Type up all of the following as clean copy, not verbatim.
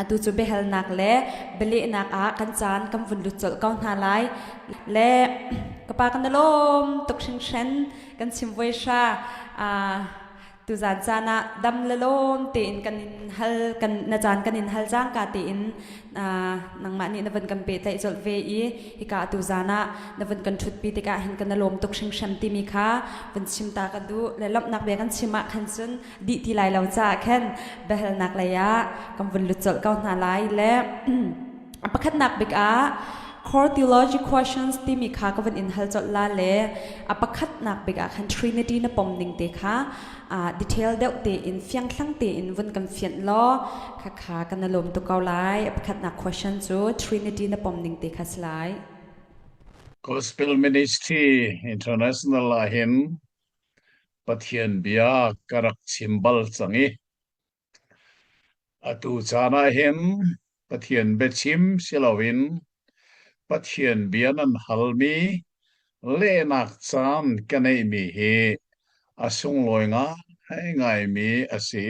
Atu cu biahalnak le bialehnak ah kan caan kan vun lut colh ko hna lai. Le ka pa kan i lawm tuk hringhran kan chim voi hra. Tuzan caan ah dam le lawm tein kan in hal kan na caan kan in hal cangka tein nangmah nih na vun kan pehtlaih colh ve i hika tuzan ah na vun kan ṭhutpi tikah hin kan i lawm tuk hringhran timi kha vun chim ta ka duh le lawmhnak bia kan chim ah khan cun dih ti lai lo caah khan biahalnak lei ah kan vun lut colh ko hna lai le pakhatnak bik ah core theology questions timi kha ka vun in hal colh la le a pakhatnak bik ah khan Trinity na pom ning te kha detail deuh tein fiangthlang tein vun kan fianh law kha kha kan lawm tuk ko lai. A pakhatnak question cu Trinity na pom ning te kha si lai. Gospel Ministry International ah hin Pathian bia ka rak chim bal cang i atu caan ah hin Pathian biachim si loin Pathian bia nan halmi lehnak caan ka neihmi hi a sunglawi ngaingaimi a si.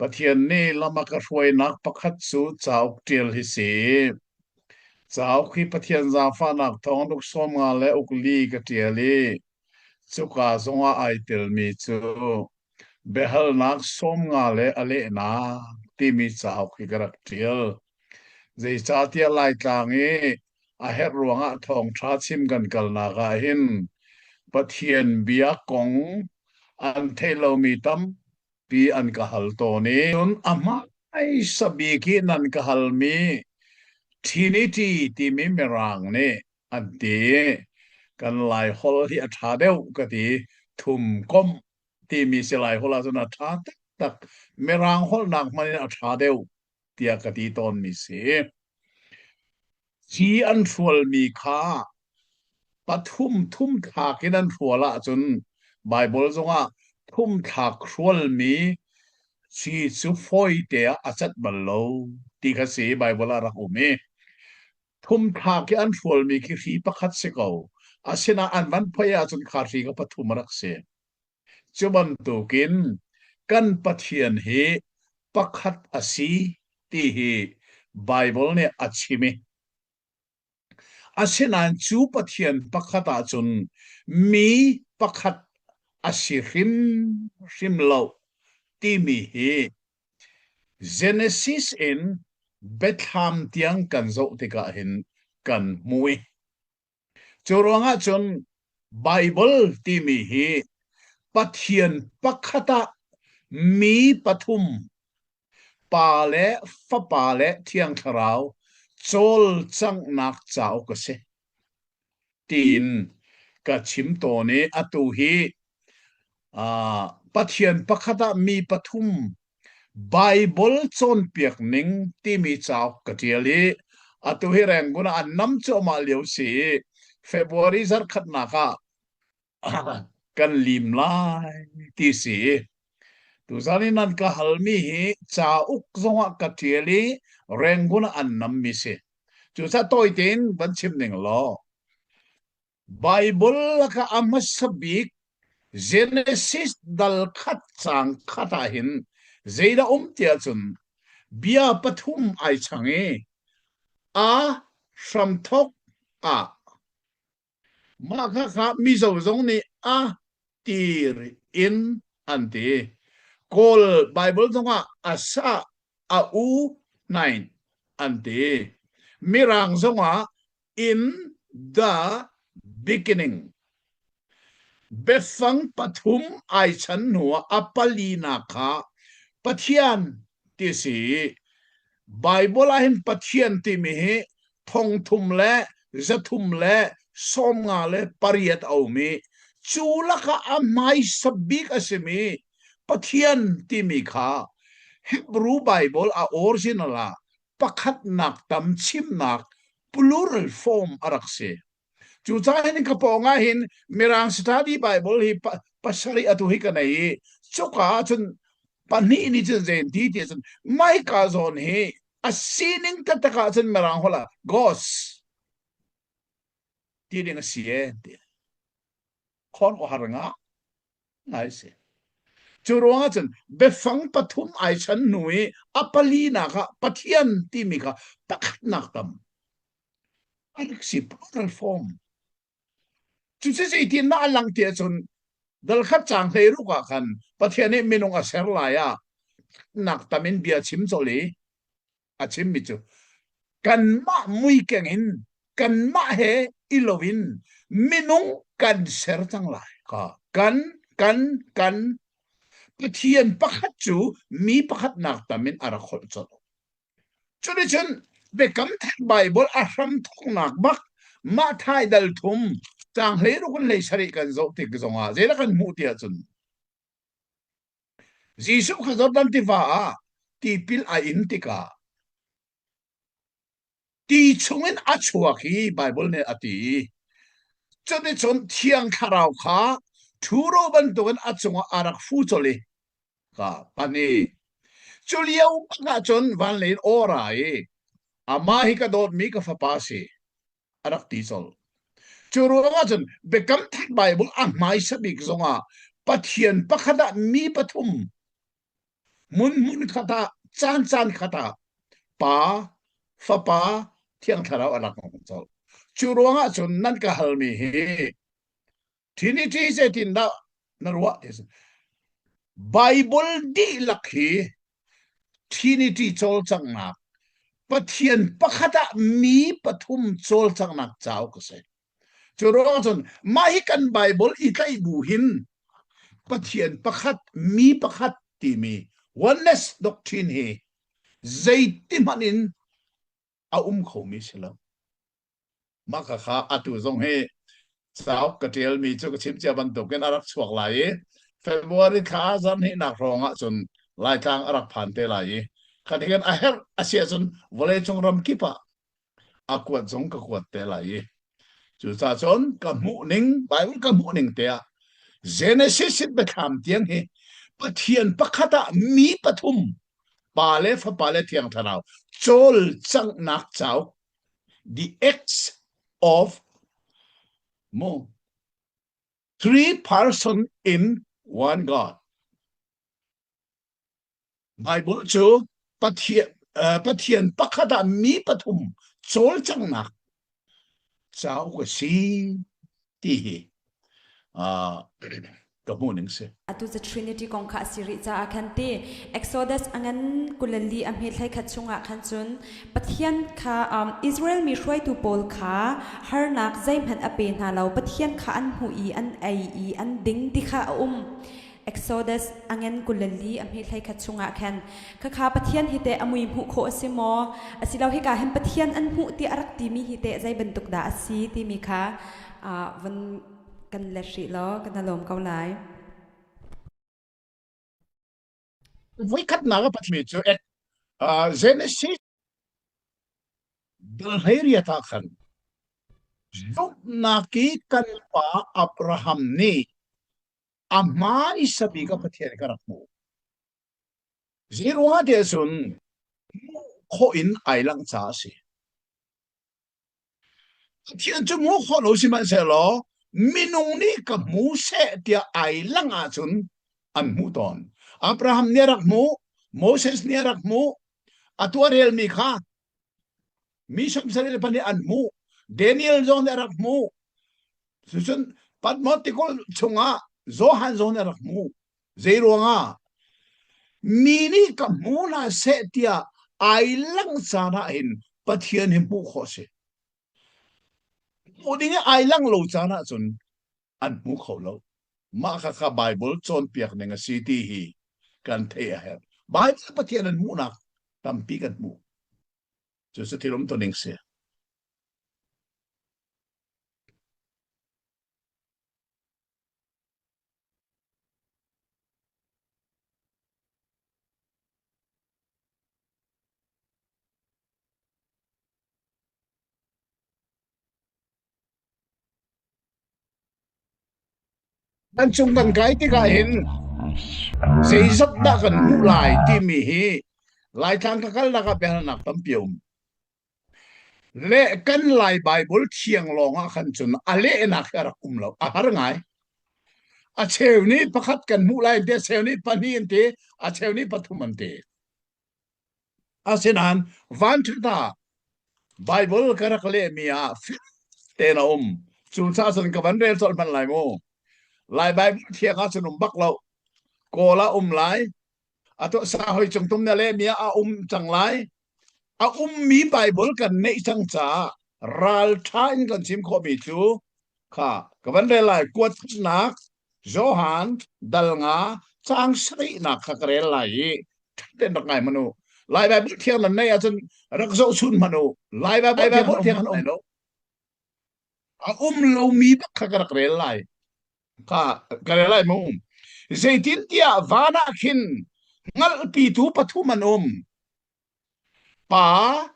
Pathian nih lam a ka hruainak pakhat cu cauk ṭial hi si. Cauk hi Pathian zaangfahnak thawng uk 50 le uk li ka ṭial i cuka zongah ai telmi cu biahalnak 50 le a lehnak timi cauk hi ka rak ṭial. Zeicahtiah Laitlang i a herh ruangah thawngṭha chim kan kalnak ah hin Pathian bia kong an theih lomi tam pi an ka hal tawn i cun a hmaisa bik i nan ka halmi Trinity timi Mirang nih an ti kan Lai holh hi a ṭha deuh ka ti thum komh timi si Lai holh ahcun a ṭha taktak Mirang holhnak hmanh in a ṭha deuh tiah ka ti tawnmi si. Ci an hrualmi kha pathum thum thlak in an hrual ahcun Baibal zongah thum thlak hrualmi ci cu fawite ah a cat bal lo ti kha si Baibal ah rak um i thum thlak i an hrualmi khi hri pakhat si ko. Asinain an van phoih ahcun kha hri kha pathum a rak si. Cu bantukin kan Pathian hi pakhat a si ti hi Baibal nih a chim i asinain cu Pathian pakhat ahcun mi pakhat a si hrimhrim lo timi hi Genesis in Biathlam tiang kan zoh tikah hin kan hmu i Cu ruangah cun Baibal timi hi Pathian pakhat ah mi pathum Pa le Fapa le Thiang Thlarau cawlcanghnak cauk a si tiin ka chim tawn i atu hi Pathian pakhat ah mi pathum Baibal cawnpiak ning timi cauk ka ṭial i atu hi Rangoon ah an nam cuahmah lio si i February zarhkhatnak ah kan lim lai ti si. Tuzan i nan ka halmi hi cauk zongah ka ṭial i Rangoon ah an nammi si. Cucaah tawi tein van chim ning law Baibal lakah a hmasa bik Genesis dal khat caang khat ah hin zeidah um tiah cun bia pathum ai chang i a hramthawk ah mah kha kha Mizo zong nih a tir in an ti. Kawl Baibal zongah a sa a u hnain an ti. Mirang zongah in the beginning. Biafang pathum ai chan hnuah a palinak kha Pathian ti si. Bible ah hin Pathian timi hi thongthum le zathum le 58 a um i cu lakah a hmaisa bik a simi Pathian timi kha Hebrew Bible a original ah pakhatnak tam chimnak plural form a rak si. Cucaah hin ka pawng ah hin Mirang study Bible hi pasarih atu hi ka nei i cuka ah cun pahnih nih cun zein ti ti cun maika zawn hi a sining taktak ah cun Mirang holh ah ghost ti ding a si e ti. Khon ko har nga ngai si. Cu ruangah cun biafang pathum ai chan hnu i a palinak ah Pathian timi kha pakhatnak tam a rak si plural form. Cucu zeitindah a lang tiah cun dal khat caang 16 ah khan Pathian nih minung a ser lai ah nak tam in bia chim colh i a chimmi cu kanmah muikeng in kanmah he i loin minung kan ser cang lai ka kan kan kan Pathian pakhat cu mi pakhat nak tam in a rak holh colh. Cuticun Biakam Thar Baibal a hramthawknak bak mah thai dal thum caang 16 in 17 kan zoh tik zongah zeidah kan hmuh ti ahcun Jesuh kha Jordan tiva ah tipil a in tikah ti chungin a chuak i Baibal nih a ti. Cuticun Thiang Thlarau kha ṭhuro bantukin a cungah a rak fu colh i ka pan i cu lio bak ah cun van lei in aw ra i amah hi ka dawtmi ka fapa a si a rak ti colh. Cu ruangah cun Biakam Thar Baibal a hmaisa bik zongah Pathian pakhat ah mi pathum hmun hmun khat ah caan caan khat ah Pa, Fapa, Thiang Thlarau a rak um colh. Cu ruangah cun nan ka halmi hi Trinity zeitindah na ruah ti a si. Bible dihlak hi Trinity cawlcanghnak Pathian pakhat ah mi pathum cawlcanghnak cauk a si. Cu ruang cun mah hi kan Bible i tlaih bu hin Pathian pakhat mi pakhat timi oneness doctrine hi zeiti hmanh in a um khomi si lo. Mah khakha atu zong hi cauk ka ṭialmi cu ka chim cia bantukin a rak chuak lai i February thla zarhhnihnak hrawng ah cun Laitlang a rak phan te lai i kha a herh a si ahcun vawleicung ram kip ah a kuat zong ka kuat te lai i cucaah cun ka hmuh ning Bible ka hmuh ning te ah Genesis in biathlam tiang hi Pathian pakhat ah mi pathum Pa le Fapa le Thiang Thlarau cawlcanghnak cauk the acts of mo three person in one God. Bible cu Pathian, uh, Pathian pakhat ah mi pathum cawlcanghnak cauk a si ti hi uh, ka hmuh ning si. Atu cu Trinity kong kha a si rih caah khan ti Exodus a ngan 24 a hme thlai chungah khan cun Pathian kha um, Israel mi hruaitu pawl kha harnak zeihmanh a pe hna lo Pathian kha an hmuh i an ei i an ding ti kha a um Exodus a ngan 24 a hme thlai khat chungah khan khakha Pathian hi teh a mui hmuh khawh a si maw asilo hika hin Pathian an hmuh ti a rak timi hi teh zei bantuk dah a si timi kha uh, von kan let hrih law kan lawm ko lai. Voikhatnak a patmi cu Genesis dal 18 ah khan zumhnak i kan pa Abraham nih a hmaisa bik a Pathian ka rak hmuh. Zeiruangah tiah cun hmuh khawh in ai langh caah a si. Pathian cu hmuh khawh lo sihmanhsehlaw minung nih ka hmu seh tiah ai langh ahcun an hmuh tawn. Abraham nih a rak hmuh, Moses nih a rak hmuh, a tuahrelmi kha mi 74 nih an hmuh, Daniel zong nih a rak hmuh. Cucun Patmos tikulh chungah Johan zong nih a rak hmuh. Zeiruangah? Mi nih ka hmu hna seh tiah ai langh caan ah hin Pathian hi hmuh khawh a si. Hmuh ding i ai langh lo caan ahcun an hmu kho lo. Mah kha kha Bible cawnpiak ning a si ti hi kan theih a herh. Bible Pathian an hmuhnak tampi kan hmuh. Cucu thil um ning si. Kan cung kan kai tikah hin zeizat dah kan hmuh lai timi hi Laitlang ka kalnak ah biahalnak tampi a um. Le kan Lai Baibal thiang lawng ah khan cun a lehnak hi a rak um lo. A har ngai. A cheu nih pakhat kan hmuh lai an ti, a cheu nih pahnih an ti, a cheu nih pathum an ti. Asinain vanṭhat ah Baibal ka rak lehmi ah tein a um. Cucaah cun ka van rel colh hmanh lai mu. Lai Baibal thiang ah cun um bak lo. Kawl ah um lai. Atu sa hoi cung tum na lehmi ah a um cang lai. A ummi Baibal kan neih cang caah ralṭha in kan chim khawhmi cu kha ka van rel lai. Kuatnak Johan dal nga caang sarihnak kha ka rel lai i ṭhaten rak ngai hmanh u. Lai Baibal thiang nan neih ahcun rak zohchun hmanh u. Lai Baibal thiang an um lo. A um lomi bak kha ka rak rel lai. Kha ka rel lai mu. Zeitintiah van ah khin hngalhpitu pathum an um. Pa,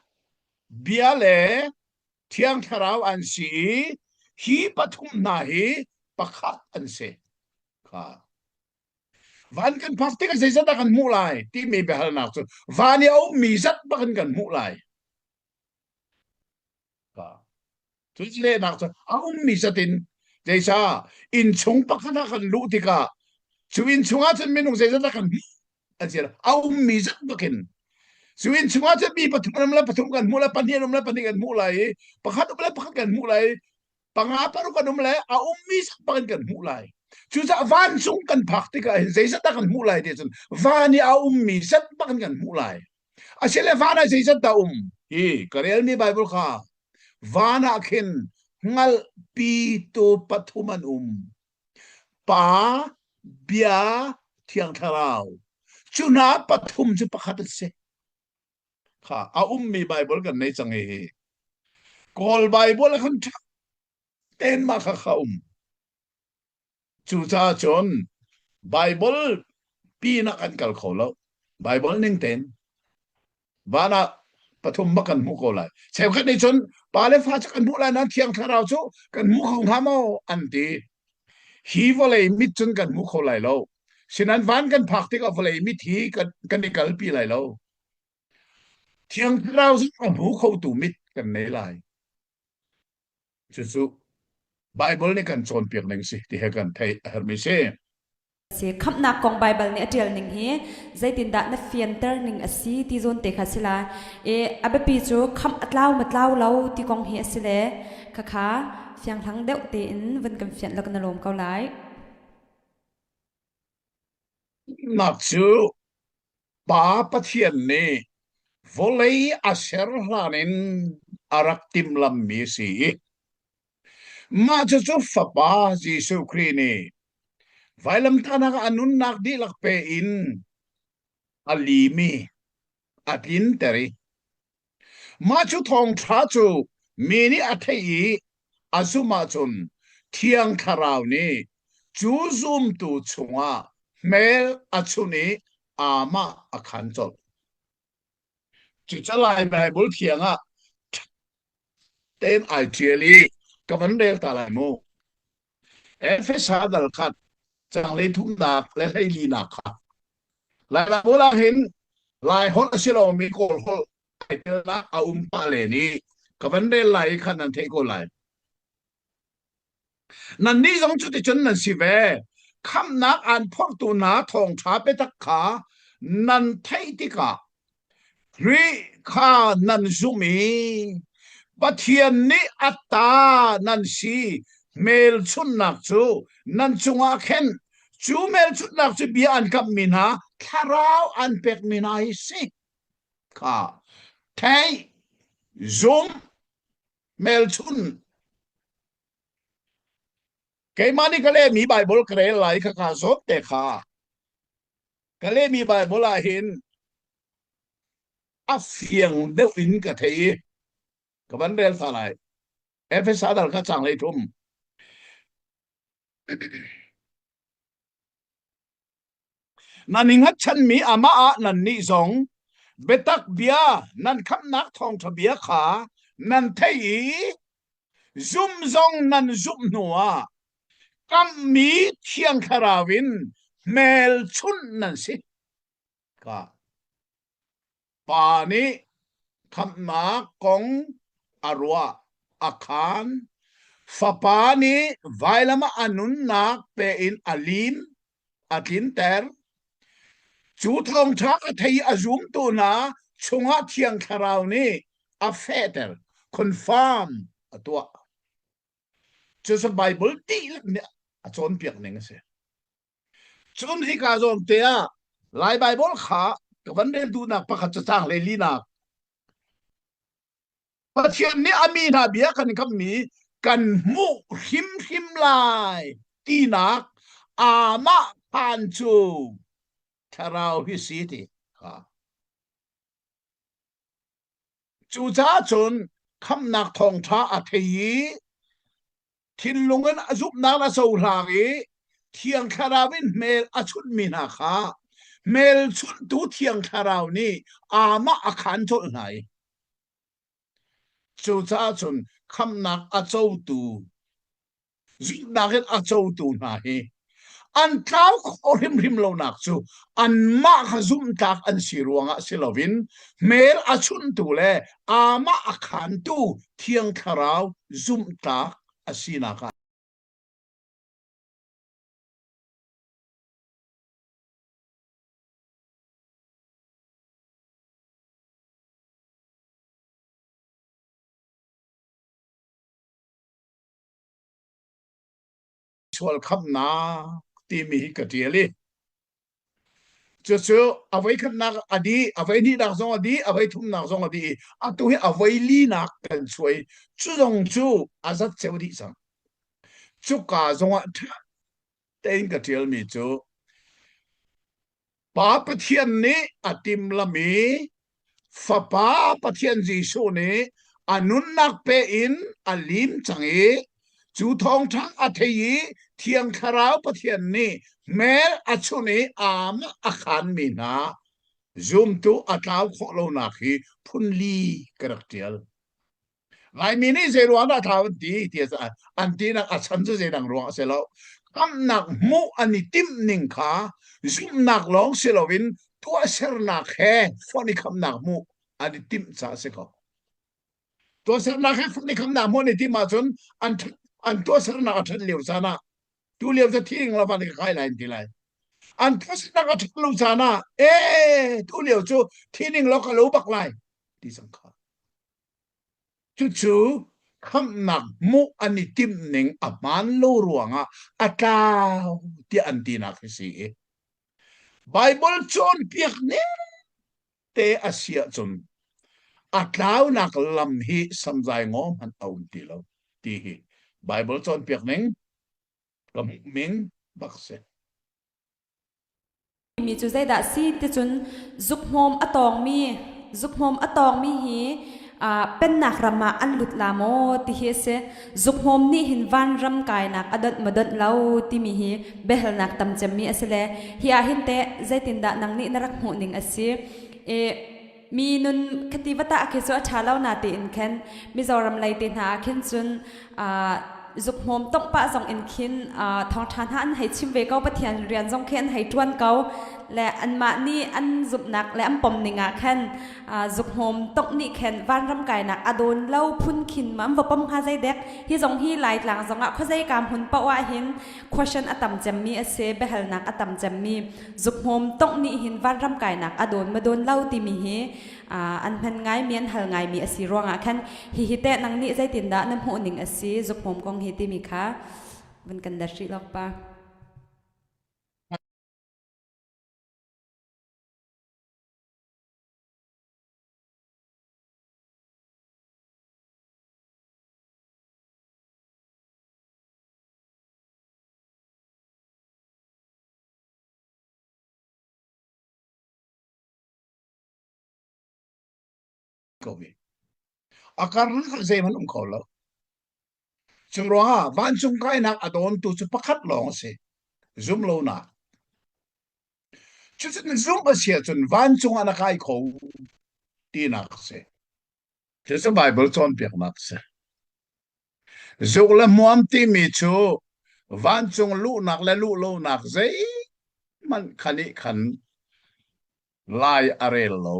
bia le Thiang Thlarau an si i hi pathum hna hi pakhat an si. Kha. Van kan phak tikah zeizat dah kan hmuh lai timi biahalnak cu van i a ummi zat bak in kan hmuh lai. Kha. Cu lehnak cu a ummi zat in zeicah innchung pakhat ah kan luh tikah cu innchung ah cun minung zeizat dah kan hmuh an si a ummi zat bakin cu innchung ah cun mi pathum an um le pathum kan hmuh lai pahnih an um le pahnih kan hmuh lai i pakhat um le pakhat kan hmuh lai i panga paruk an um le a ummi zat bakin kan hmuh lai. Cucaah vancung kan phak tikah hin zeizat dah kan hmuh lai ti cun van i a ummi zat bakin kan hmuh lai. Asile van ah zeizat dah um? Hi ka relmi Bible kha van ah khin hngalhpitu pathum an um. Pa, Bia, Thiang Thlarau. Cu hna pathum cu pakhat an si. Kha a ummi Bible kan nei cang hi. Kawl Bible ah khan ṭha tein mah kha kha um. Cucaah cun Baibal pinah kan kal kho lo. Baibal ning tein van ah pathum bak kan hmuh ko lai. Cheukhat nih cun pa le fa cu kan hmuh lai nain Thiang Thlarau cu kan hmu kho hnga maw an ti. Hi vawlei mit cun kan hmu kho lai lo. Sinan van kan phak tikah vawlei mit hi kan, kan i kalpi lai lo. Thiang Thlarau cu a hmu khotu mit kan nei lai. Cucu Baibal nih kan cawnpiak ning si ti he kan theih a herhmi si. Si khamhnak kong Baibal nih a ṭial ning hi zeitindah na fianter ning a si ti zawn te kha si la. I a biapi cu khamh a tlau ma tlau lo ti kong hi a si le khakha fianghlang deuh tein vun kan fianh law kan lawm ko lai. Nak cu Pa Pathian nih vawlei a ser hlan in a rak timhlammi a si i mah cucu Fapa Jesuh Khrih nih vailamtahnak ah a nunnak dihlak pe in a limi a tlinter i Mah cu thawngṭha cu mi nih a theih i a zumh ahcun Thiang Thlarau nih cu zumtu chungah hmel a chunh i amah a khan colh. Cucaah Lai Baibal thiang ah tein ai ṭial i ka van rel ta lai mu. Efesa dal khat caang thumnak le hleilinak kha Lai Baibal ah hin Lai holh a si lomi Kawl holh ai telnak a um pah len i ka van rel lai i khan nan theih ko lai. Nannih zong cuticun nan si ve. Khamhnak aan phorhtu hna thawngṭha biatak kha nan theih tikah Khrih kha nan zumh i Pathian nih a ta nan si hmelchunhnak cu nan cungah khen cu hmelchunhnak cu bia an kamhmi hna thlarau an pekmi hna hi si kha theih zum hmelchun keimah nih ka lehmi Baibal ka rel lai kha ka zawt te kha Ka lehmi Baibal ah hin a fiang deuh in ka thei i ka van rel ta lai. Efesa dal kha cang lei thum. Nan i hngatchanmi amah ah nannih zong biatak bia nan khamhnak thawngṭha bia kha nan theih i zum zong nan zumh hnuah kamhmi Thiang Thlarau in hmelchunh nan si. Ka Pa nih khamhnak kong a ruah, a khaan. Fapa nih vailam ah a nunnak pe in a lim, a tlinter. Cu thawngṭha a thei i a zumtu hna chungah Thiang Thlarau nih a fehter, confirm a tuah. Cucu Baibal dihlak nih a cawnpiak ning a si. Cun hika zawn te ah Lai Baibal kha ka van rel duhnak pakhat cu caang 14nak Pathian nih a mi hna bia kan kammi kan hmuh hrimhrim lai tinak amah khan cu thlarau hi si ti kha. Cucaah cun khamhnak thawngṭha a thei i thinlung in a zumhnak a cohlang i Thiang Thlarau in hmel a chunhmi hna kha hmelchunhtu Thiang Thlarau nih amah a khaan colh hna i cucaah cun khamhnak a cotu zumhnak in a cotu hna hi an tlau khawh hrimhrim lonak cu anmah kha zumhtlak an si ruangah si loin hmel a chunhtu le amah a khaantu Thiang Thlarau zumhtlak a sinak ah sual khamnak timi hi ka ṭial i cucu a voi khatnak a dih a voi hnihnak zong a dih a voi thumnak zong a dih i atu hi a voi linak kan chuai cu zong cu a zat ceu dih cang cuka zongah ṭha tein ka ṭialmi cu Pa Pathian nih a timhlamh i Fapa Pathian Jesuh nih a nunnak pe in a lim cang i cu thawngṭha a thei i Thiang Thlarau Pathian nih hmel a chunh i amah a khaanmi hna zumtu a tlau khawh lonak hi phunli ka rak ṭial. Laimi nih zei ruang dah thlau an ti ti an tinak a chan cu zeidang ruang a si lo. Khamhnak hmuh an i timh ning kha zumhnak lawng si loin tuahsernak he fonh i khamhnak hmuh an i timh caah a si ko. Tuahsernak he fonh i khamhnak hmuh an i timh ahcun an an tuahsernak a ṭhat lio caan ah tu lio cu thi ing lo van ka kai lai an ti lai. An tuahsernak a ṭhat lo caan ah ee tu lio cu thi ning lo ka lo bak lai ti cang kha. Cucu khamhnak hmuh an i timh ning a hmaan lo ruangah a tlau tiah an tinak hi si i Baibal cawnpiak ning te a si ahcun a tlaunak lam hi samzai ngaw hmanh a um ti lo ti hi Baibal cawnpiak ning ka hmuhning bak si. Mi cu zeidah si ticun zukhmawm a tawngmi zukhmawm a tawngmi hi pennak ram ah an lut la maw ti hi a si. Zukhmawm nih hin vanram kainak a donh maw donh lo timi hi biahalnak tam cemmi a si le hi ah hin teh zeitindah nang nih na rak hmuh ning a si. I mi nun khati va tah khi cu a ṭha lo na tiin khan Mizoram lei te hna ah khin cun zukhmawm tongh pah zong in khin thawngṭha hna an hei chim ve ko Pathian rian zong khi an hei ṭuan ko le anmah nih an zumhnak le an pom ning ah khan zukhmawm tongh nih khan vanram kainak a dawn lo phun khin ma an va pom hnga zeidek hi zong hi Laitlang zong ah khuazei ka hmun paoh ah hin question a tam cemmi a si biahalnak a tam cemmi zukhmawm tongh nih hin vanram kainak a dawn ma dawn lo timi hi an hman ngaimi an hal ngaimi a si ruangah khan hihi teh nang nih zeitindah na hmuh ning a si zukhmawm kong hi timi kha van kan dat rih lawk pa. Ko ve. A karlak ah zeihmanh um kho lo. Cu ruangah vancung kainak a dawntu cu pakhat lawng a si. Zumlonak. Cucun zumh a si ahcun vancung ah na kai kho tinak a si. Cucu Bible cawnpiaknak a si. Zuk le hmuam timi cu vancung luhnak le luh lonak zeihmanh kha nih khan lai a rel lo.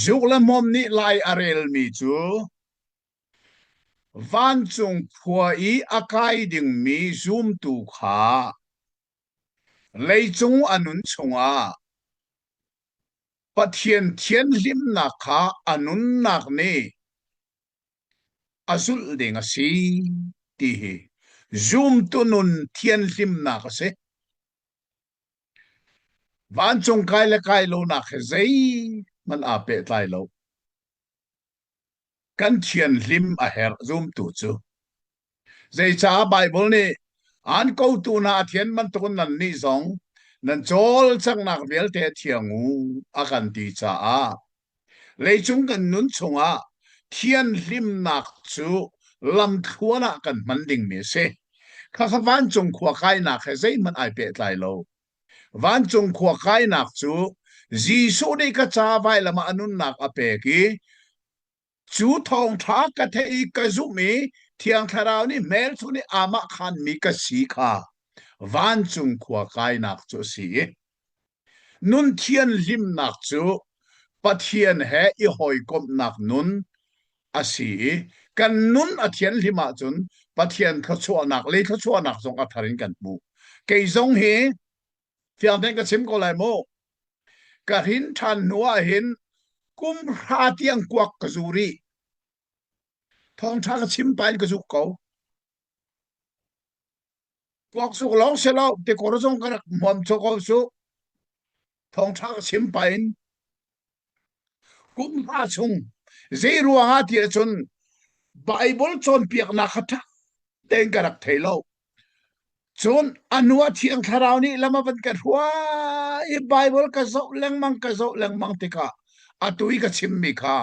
Zuk le hmuam nih lai a relmi cu. Vancung khua i a kai dingmi zumtu kha leicung a nun chungah Pathian thianhlimnak kha a nunnak nih a zulh ding a si ti hi zumtu nun thianhlimnak a si. Vancung kai le kai lonak he zeihmanh aa pehtlai lo. Kan thianhlim a herh zumtu cu. Zeicah Baibal nih aan kotu hna a thian bantukin nannih zong nan cawlcanghnak vialte a thiang u a kan ti caah leicung kan nun chungah thianhlimnak cu lamthluan ah kan hman dingmi a si. Khakha vancung khua kainak he zeihmanh ai pehtlai lo. Vancung khua kainak cu Jesuh nih ka ca vailam ah a nunnak a pek i Cu thawngṭha ka theih i ka zumh i Thiang Thlarau nih hmelchunh i amah khanmi ka si kha vancung khua kainak cu a si i nun thianhlimnak cu Pathian he i hawikomhnak nun a si i kan nun a thianhlim ahcun Pathian thluachuahnak le thluachuahnak zong a thar in kan hmuh. Kei zong hi Fiang tein ka chim ko lai mu. Ka hrin ṭhan hnu ah hin kum hra tiang kuak ka zu rih. Thawngṭha ka chim pa in ka zuk ko. Kuak zuk lawng si lo, tikor zong ka rak hmuam cho ko su. Thawngṭha ka chim pa in kum hra chung zei ruangah ti ahcun Bible cawnpiaknak kha ṭha tein ka rak thei lo. Cun a hnu ah Thiang Thlarau nih lam a van ka hruai i Bible ka zoh lengmang ka zoh lengmang tikah atu i ka chimmi kha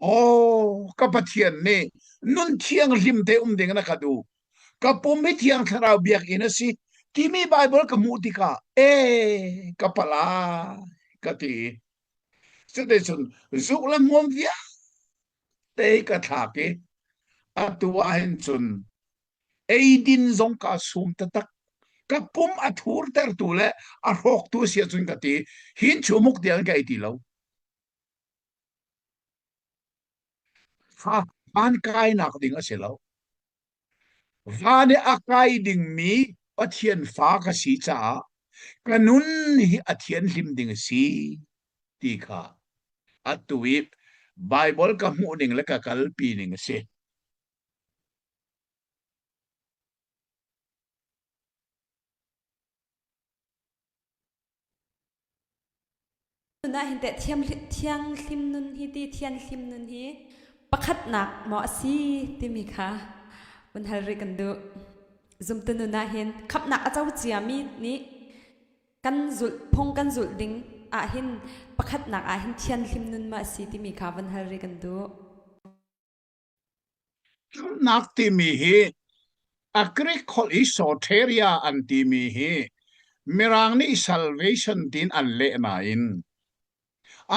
aw ka Pathian nih nun thianghlim te um ding in a ka duh. Ka pum hi Thiang Thlarau biakinn a si timi Bible ka hmuh tikah ee ka palai ka ti. Cuticun zuk le hmuam vialte ka thlak i atu ah hin cun eidin zong kaa sum taktak. Ka pum a thurtertu le a hrawktu a si ahcun ka ti hin chumuk tiang ka ei ti lo. Fa van kainak ding a si lo. Van i a kai dingmi Pathian fa ka si caah ka nun hi a thianhlim ding a si ti kha atu i Baibal ka hmuh ning le ka kalpi ning a si. Nun ah hin teh thianghlim nun hi ti thianhlim nun hi pakhatnak maw a si timi kha vun hal rih kan duh. Zumtu nun ah hin khamhnak a co ciami nih kan zulh phung kan zulh ding ah hin pakhatnak ah hin thianhlim nun ma a si timi kha vun hal rih kan duh. Khamhnak timi hi a Greek holh i soteria an timi hi Mirang nih salvation tiin an leh nain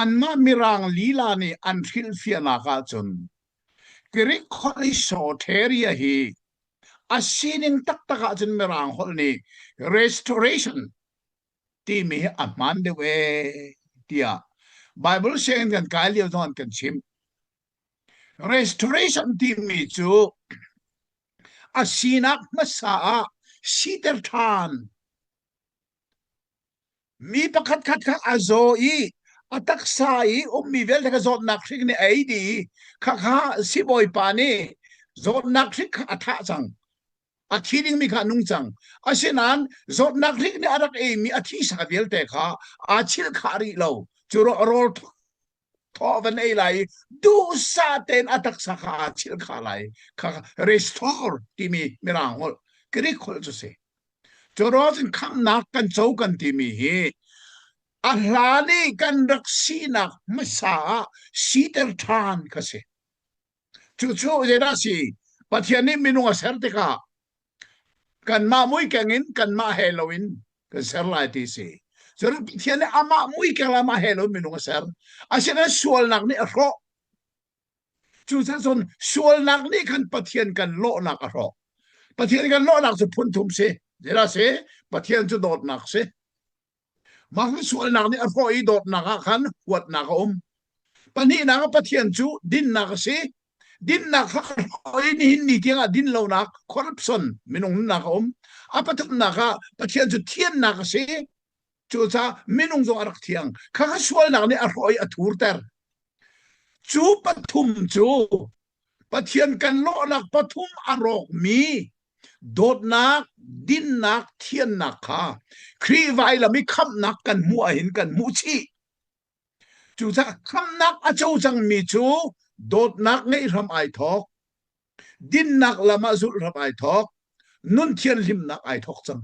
anmah Mirang lila nih an hrilhfiahnak ahcun Greek holh i soteria hi a sining taktak ahcun Mirang holh nih restoration timi hi a hmaan deuh ee tiah Bible sianginn kan kai lio zong an kan chimh. Restoration timi cu a sinak hmasa ah siter ṭhan. Mi pakhat khat kha a zaw i a taksa i ummi vialte kha zawtnak hrik nih a ei dih i khakha sibawipa nih zawtnak hrik kha a thah cang. A thi dingmi kha a nung cang. Asinain zawtnak hrik nih a rak eimi a thisa vialte kha aa chilhkhah rih lo. Cu rawl thaw van ei lai i duhsah tein a taksa kha aa chilh kha lai kha restore timi mirang holh Greek holh cu si cu ruang khamhnak kan co kan timi hi a hlan i kan rak sinak hmasa ah siter ṭhan kha si cucu zeidah si Pathian nih minung a ser tikah Kanmah muikeng in kanmah he loin kan ser lai ti si. Cun Pathian nih amah muikeng le amah he loin minung a ser. Asinain sualnak nih a hrawh. Cucaah cun sualnak nih khan Pathian kan lawhnak a hrawh. Pathian kan lawhnak cu phun thum si. Zeidah si? Pathian cu dawtnak si. Mah sualnak nih a hrawh i dawtnak ah khan huatnak a um. Pahnihnak ah Pathian cu dinnak a si. Dinnak kha a hrawh i nihin ni tiangah din lonak corruption minung nunnak a um. A pathumnak ah Pathian cu thiannak a si. Cucaah minung zong a rak thiang. Kha kha sualnak nih a hrawh i a thurter. Cu pathum cu Pathian kan lawhnak pathum a rawkmi dawtnak, dinnak, thiannak kha Khrih vailam i khamhnak kan hmuh ahhin kan hmuh chih. Cucaah khamhnak a co cangmi cu dawtnak ngeih hram ai thawk, dinnak lam ah zulh hram ai thawk, nun thianhlimnak ai thawk cang.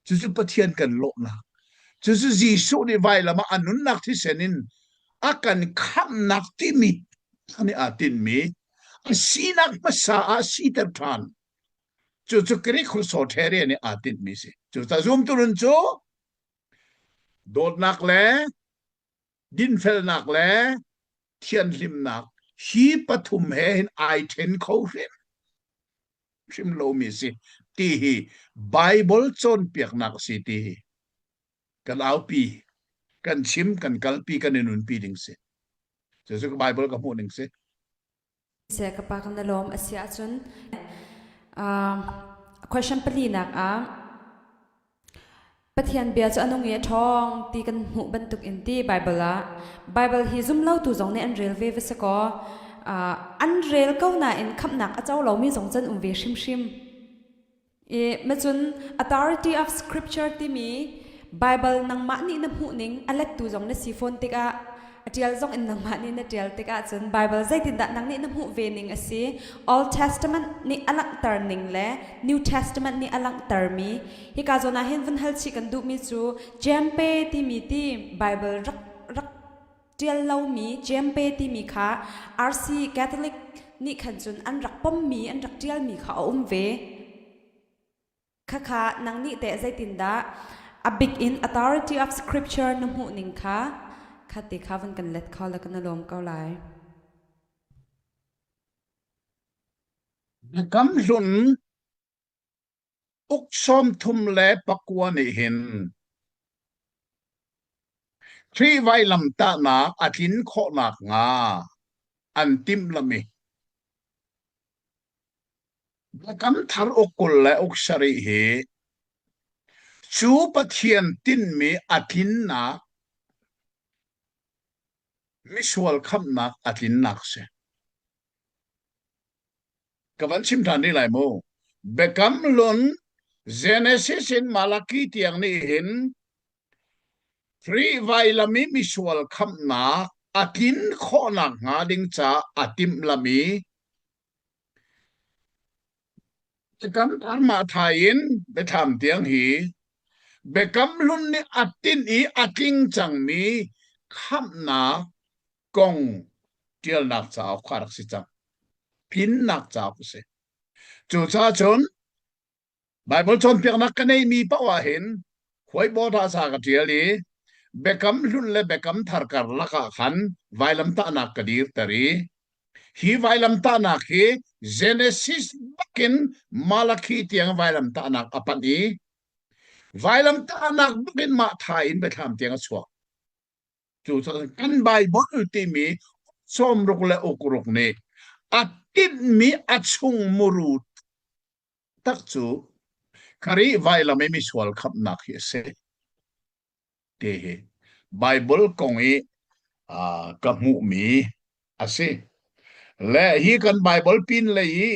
Cucu Pathian kan lawhnak. Cucu Jesuh nih vailam ah a nunnak thisen in a kan khamhnak timi nih aa tinhmi a sinak hmasa ah siter ṭhan. Cucu Greek holh soteria nih aa tinhmi si. Cucaah zumtu nun cu dawtnak le dinfelnak le thianhlimnak hi pathum he hin ai ṭhen kho hrim hrim lomi si ti hi Bible cawnpiaknak a si ti hi kan aupi kan chim kan kalpi kan i nunpi ding si cucu Bible ka hmuh ning si Seh ka pa kan na lawm a si ahcun question palinak ah Pathian bia cu a nung i a ṭhawng ti kan hmuh bantuk in ti Bible ah Bible hi zum lotu zong nih an rel ve va si kaw an rel ko nain khamhnak a co lomi zong can um ve hrimhrim. I macun authority of scripture timi Bible nangmah nih na hmuh ning a lettu zong na si fawn tikah a ṭial zong in nangmah nih na ṭial tikah cun Bible zeitindah nang nih na hmuh ve ning a si Old Testament nih a langhter ning le New Testament nih a langhtermi hika zawn ah hin vun hal chih kan duhmi cu Jampe timi ti Bible rak rak ṭial lomi Jampe timi kha RC Catholic nih khan cun an rak pommi an rak ṭialmi kha a um ve. Khakha nang nih teh zeitindah a bik in authority of scripture na hmuh ning kha kha ti kha van kan let kho le kan lawm ko lai. Biakam hlun Uk 39 nih hin Khrih vailamtahnak a tlin khawh nakhnga an timhlamh i Biakam Thar uk 20 le uk 7 hi cu Pathian tinhmi a tlinnak misual khamhnak a tlinnak a si. Ka van chim ṭhan rih lai mu. Biakam Hlun Genesis in Malaki tiang nih hin Khrih vailam i misual khamhnak a tlin khawhnak hnga ding caah a timhlamh i Biakam Thar Mahthai in Biathlam tiang hi Biakam Hlun nih a tinh i a tling cangmi khamhnak kong ṭialnak cauk kha a rak si cang. Tlinnak cauk a si. Cucaah cun Baibal cawnpiaknak ka neihmi paoh ah hin whiteboard ah ca ka ṭial i Biakam Hlun le Biakam Thar karlak ah khan vailamtahnak ka dirter i hi vailamtahnak hi Genesis bakin Malakhi tiang vailamtahnak a panh i vailamtahnak bakin mah tha in biathlam tiang a chuak. Cucaah kan Baibal timi sawmruk le ukruk nih a tinhmi a chung muru tak cu Khrih vailam i misual khamhnak hi a si ti hi Baibal kong i ka hmuhmi a si. Le hi kan Baibal pin lei i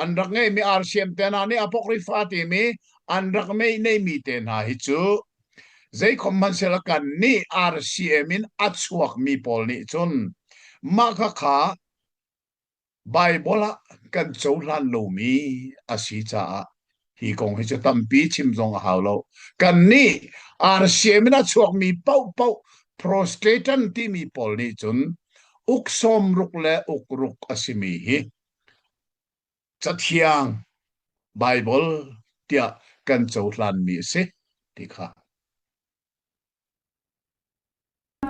an rak ngeihmi RCM te hna nih Apocrypha timi an rak neih neihmi te hna hi cu zeikhom hmanhsehla kan nih RCM in a chuakmi pawl nih cun mah khakha Baibal ah kan cohlan lomi a si caah hi kong hi cu tampi chim zong a hau lo. Kannih RCM in a chuakmi paohpaoh Protestant timi pawl nih cun uk sawmruk le uk ruk a simi hi Cathiang Baibal tiah kan cohlanmi a si ti kha.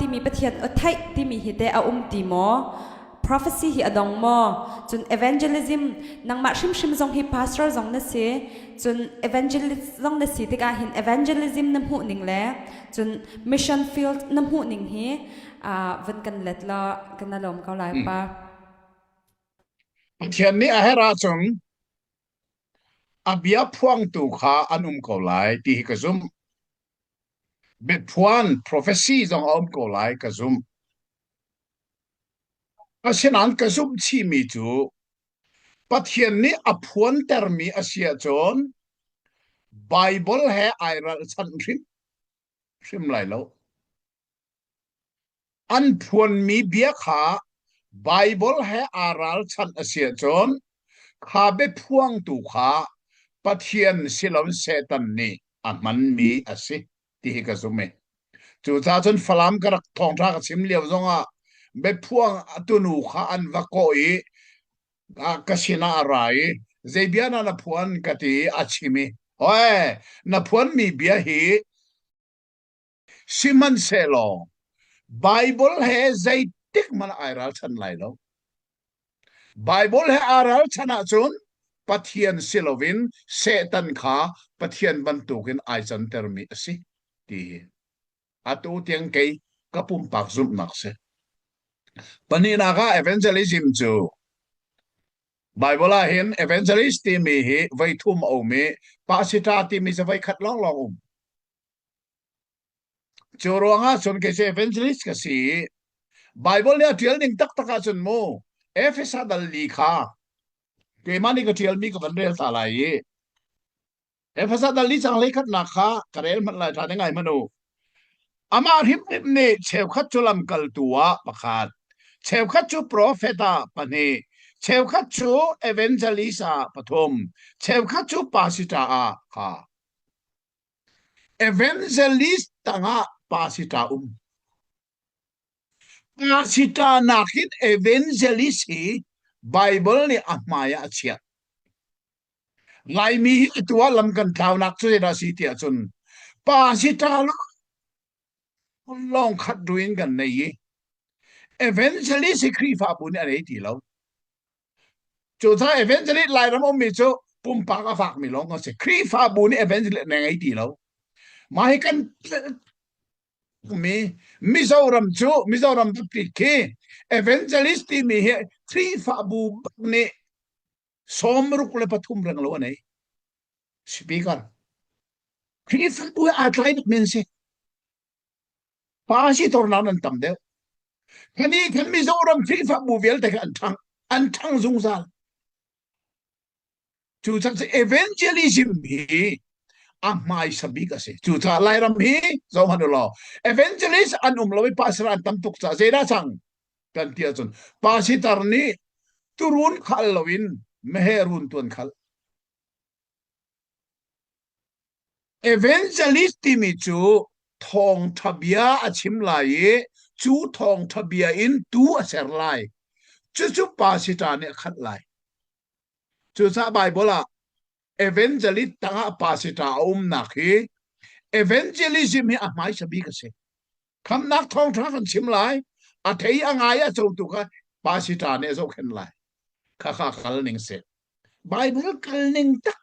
Timi Pathian aw theih timi hi teh a um ti maw? Prophecy hi a dong maw? Cun evangelism nangmah hrimhrim zong hi pastor zong na si. Cun evangelist zong na si tikah hin evangelism na hmuh ning le cun mission field na hmuh ning hi uh, van kan let law kan na lawm ko lai pa. Pathian nih a herh ahcun a bia phuangtu kha an um ko lai ti hi ka zumh. Biaphuan prophecy zong a um ko lai ka zumh. Asinain ka zumh chihmi cu Pathian nih a phuantermi a si ahcun Baibal he ai ralchanh hrim hrim lai lo. An phuanmi bia kha Baibal he aa ralchanh a si ahcun kha biaphuangtu kha Pathian si loin Satan nih a hmanmi a si ti hi ka zumh i cucaah cun Falam ka rak thawngṭha ka chim lio zongah biaphuang tunu kha an va kawh i ka sinah a ra i zei bia dah na phuan ka ti i a chim i Oe, na phuanmi bia hi Sihmanhsehlaw Baibal he zeitik hmanh ai ralchan lai lo. Baibal he aa ralchan ahcun Pathian si loin Satan kha Pathian bantukin ai cantermi a si ti hi atu tiang kei ka pumpak zumhnak si. Pahnihnak ah evangelism cu Baibal ah hin evangelist timi hi voi thum a um i pasita timi cu voi khat lawnglawng um. Cu ruangah cun kei cu evangelist ka si i Baibal nih a ṭial ning taktak ahcun mu Efesa dal li kha keimah nih ka ṭialmi ka van rel ta lai i Efesa dal li cang hleikhatnak kha ka rel hmanh lai ṭha te ngai hmanh u. Amah hrimhrim nih cheukhat cu lamkaltu ah pakhat, cheukhat cu profet ah pahnih, cheukhat cu evangelist ah pathum, cheukhat cu pastor ah kha. Evangelist tangah pastor um. Pastor nakin evangelist hi Bible nih a hmai ah a chiah. Laimi hi atu ah lam kan tlaunak cu zeidah a si tiah cun pastor lawng khat ruin kan nei i evangelist hi Khrihfabu nih a nei ti lo. Cucaah evangelist Lairam ummi cu pumpak a fakmi lawng kan si. Khrihfabu nih evangelist na ngei ti lo. Mah hi kan mi Mizoram cu Mizoram Baptist khi evangelist timi hi Khrihfabu bak nih 63 reng lo a nei. Speaker. Khrihfabu he aa tlai tuk men si. Pa si tornak nan tam deuh. Kani kan Mizoram Khrihfabu vialte kha an ṭhang an ṭhang zungzal. Cucaah evangelism hi a hmaisa bik a si. Cucaah Lairam hi zoh hmanh u law evangelist an um lo i pastor an tam tuk caah zeidah cang kan ti ahcun pastor nih turun khal loin meheh run tuan khal. Evangelist timi cu thawngṭha bia a chim lai i cu thawngṭha bia in tuu a ser lai. Cucu pastor nih a khalh lai. Cucaah Baibal ah evangelist tangah pastor a umnak hi evangelism hi a hmaisa bik a si. Khamnak thawngṭha kan chim lai, a thei a ngai a cotu kha pastor nih a zohkhenh lai. Khakha kal ning si. Bible kal ning tak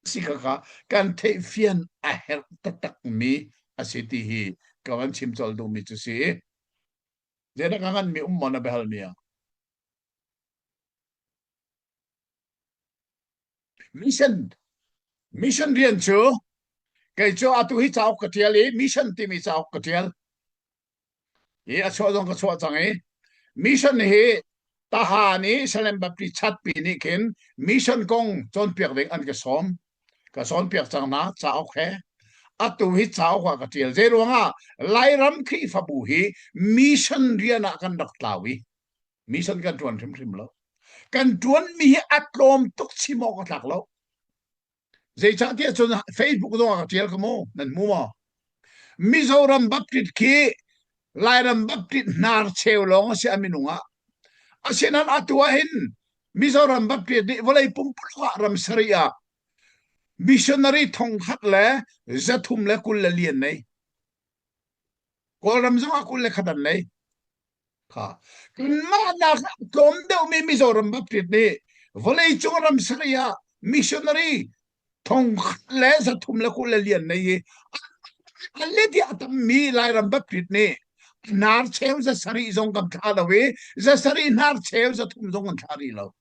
si kha kan theihfian a herh taktakmi a si ti hi ka van chim colh duhmi cu si. Zeidah ka nganmi um maw na biahalmi ah? Mission mission rian cu kei cu atu hi cauk ka ṭial i mission timi cauk ka ṭial. Hi a chuah zong ka chuah cang i mission hi Tahan i Salem Baptist chatpi nih khin mission kong cawnpiak ding an ka sawm. Ka cawnpiak cang hna cauk he. Atu hi cauk ah ka ṭial. Zei ruangah Lairam Khrihfabu hi mission rian ah kan rak tlau i mission kan ṭuan hrimhrim lo. Kan ṭuanmi hi a tlawm tuk chim awk a tlak lo. Zeicahtiah cun Facebook zong ah ka ṭial ka mu, nan hmu maw? Mizoram Baptist khi Lairam Baptist hnar cheu lawng a si a minung ah. Asinain atu ah hin Mizoram Baptist nih vawlei pumpuluk ah ram sarih ah missionary thongkhat le 324 an nei. Kawlram zong ah 21 an nei. Kha. Kanmah nak tlawm deuhmi Mizoram Baptist nih vawleicung ram sarih ah missionary thongkhat le 324 nei i a let i a tammi Lairam Baptist nih hnar cheu 700 zong kan thlah lo i 700 hnar cheu 300 zong kan thlah rih lo.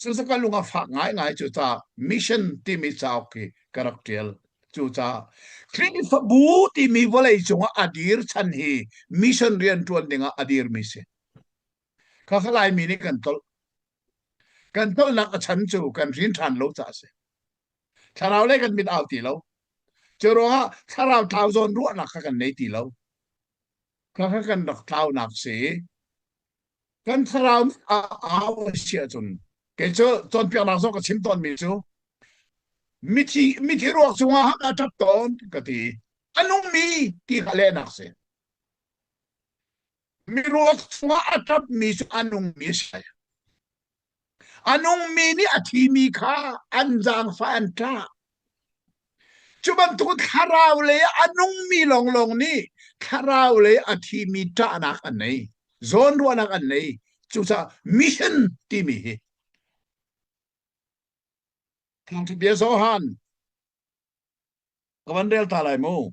Cucu ka lung a fak ngaingai cu ca mission timi cauk hi ka rak ṭial. Cucaah Khrihfabu timi vawlei cungah a dir chan hi mission rian ṭuan dingah a dirmi si. Khakha Laimi nih kan tolh. Kan tolhnak a chan cu kan hrin ṭhan lo caah a si. Thlarau le kan mit au ti lo. Cu ruangah thlarau thlau zawn ruahnak kha kan nei ti lo. Khakha kan rak tlaunak si. Kan thlarau nih a au a si ahcun kei cu cawnpiaknak zong ka chim tawnmi cu mithi mithi ruak cungah a ṭap tawn ka ti. A nungmi ti kha lehnak si. Miruak chungah a ṭapmi cu a nungmi a si. A nungmi nih a thimi kha an zaangfah an ṭah. Cu bantuk thlarau lei a nungmi lawnglawng nih thlarau lei a thimi ṭahnak an nei, zawnruahnak an nei. Cucaah mission timi hi Thawngṭha bia Johan ka van rel ta lai mu.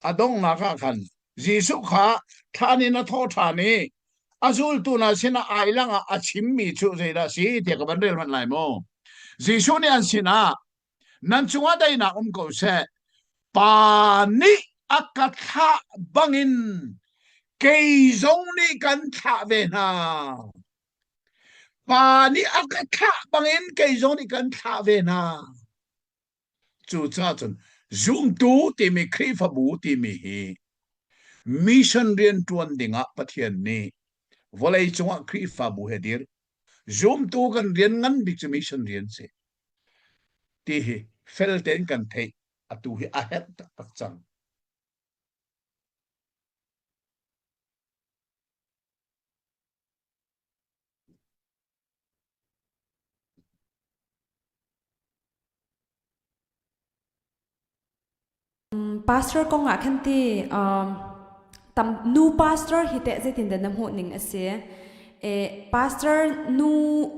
A donghnak ah khan Jesuh kha thlan in a thawh ṭhan i a zultu hna sinah ai langah a chimmi cu zeidah a si tiah ka van rel hmanh lai maw? Jesuh nih an sinah, Nan cungah daihnak um ko seh. Pa nih a ka thlah bangin kei zong nih kan thlah ve hna. Pa nih a ka thlah bangin kei zong nih kan thlah ve hna. Cucaah cun zumtu timi Khrihfabu timi hi mission rianṭuan dingah Pathian nih vawlei cungah Khrihfabu he dir. Zumtu kan rian ngan bik cu mission rian si. Ti hi fel tein kan theih. Atu hi a herh taktak cang. Pastor kong ah khan ti um, tam nu pastor hi teh zeitin dah na hmuh ning a si? E, pastor nu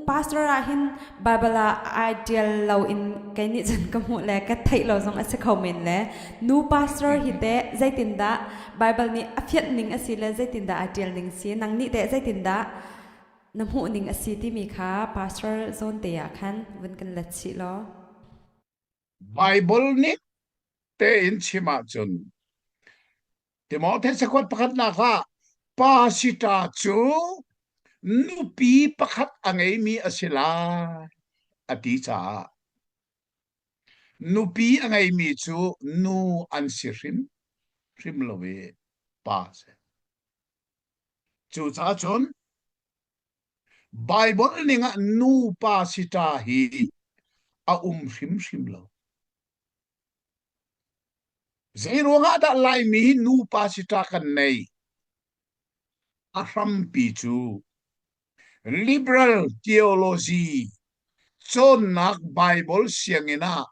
pastor ah hin Bible ah ideal lo in kei nih cun ka hmuh le ka theih lo zong a si kho men le nu pastor hi teh zeitin dah Bible nih a fianh ning a si le zeitin dah a tial ning si nang nih teh zeitin dah na hmuh ning a si timi kha pastor zawn te ah khan vun kan let chih law. Bible nih tein chim ahcun Timote cakuat pakhatnak ah pa sita cu nupi pakhat a ngeimi a si lai a ti caah nupi a ngeimi cu nu an si hrim hrim lo i pa a si. Cucaah cun Baibal ning ah nupa sita hi a um hrimhrim lo. Zei ruangah dah Laimi hi nupa sita kan nei? A hrampi cu liberal theology cawnnak Baibal sianginn ah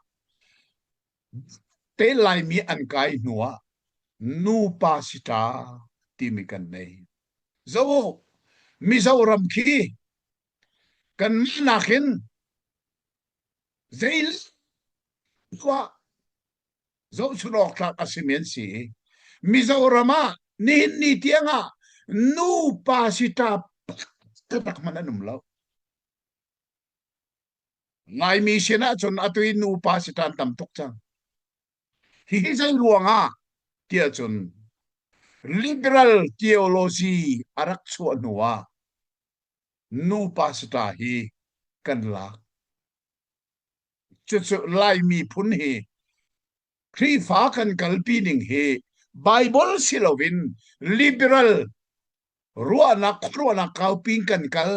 Te Laimi an kai hnuah nupa sita timi kan nei. Zo Mizoram khi kanmah nakin zei tuah zohchun awk tlak a simi an si i Mizoram ah nihin ni tiangah nupa sita taktak hmanh an um lo. Laimi sin ahcun atu i nupa si ṭan tam tuk cang. Hihi zei ruangah tiah cun liberal theology a rak chuah hnu ah nupa sita hi kan lak. Cucu Laimi phun hi Khrihfa kan kalpi ning hi Bible si loin liberal ruahnak khuaruahnak kaupi in kan kal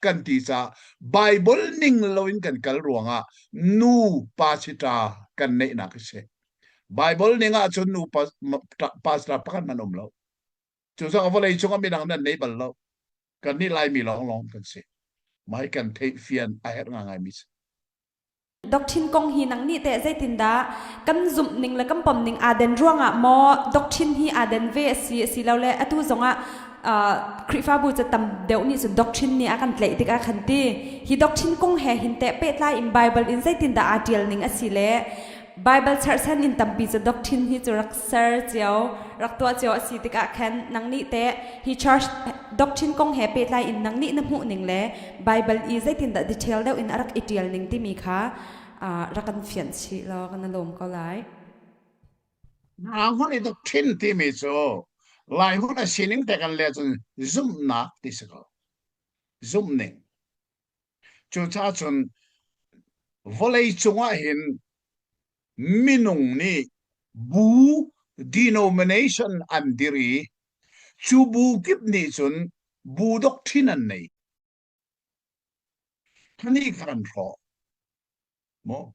kan ti caah Bible ning loin kan kal ruangah nu pa sita kan neihnak a si. Bible ning ahcun nu pa, pa sita pakhat hmanh um lo. Cu zong vawlei cungah midang nan nei bal lo. Kan nih Laimi lawnglawng kan si. Mai kan theih fian a herh ngaingai mi si. Doctrine kong hi nang nih teh zeitindah kan zumh ning le kan pom ning aa den ruangah maw doctrine hi aa den ve a si asilole atu zongah Khrihfabu cu tam deuh nih cun doctrine nih a kan tlaih tikah khan ti hi doctrine kong he hin teh pehtlai in Bible in zeitindah aa ṭial ning a si le. Bible cherhchan in tampi cu doctrine hi cu rak ser cio, rak tuah cio a si tikah khan nang nih teh hi church doctrine kong he pehtlai in nang nih na hmuh ning le Bible i zeitindah detail deuh in a rak i ṭial ning timi kha rak kan fianh chih law kan i lawm ko lai. Mirang holh i doctrine timi cu Lai holh a sining te kan leh cun zumhnak ti si ko. Zumhning. Cucaah cun vawlei cungah hin minung nih bu denomination an dir i cu bu kip nih cun bu doctrine an nei. Khani kha kan hrawh. Maw?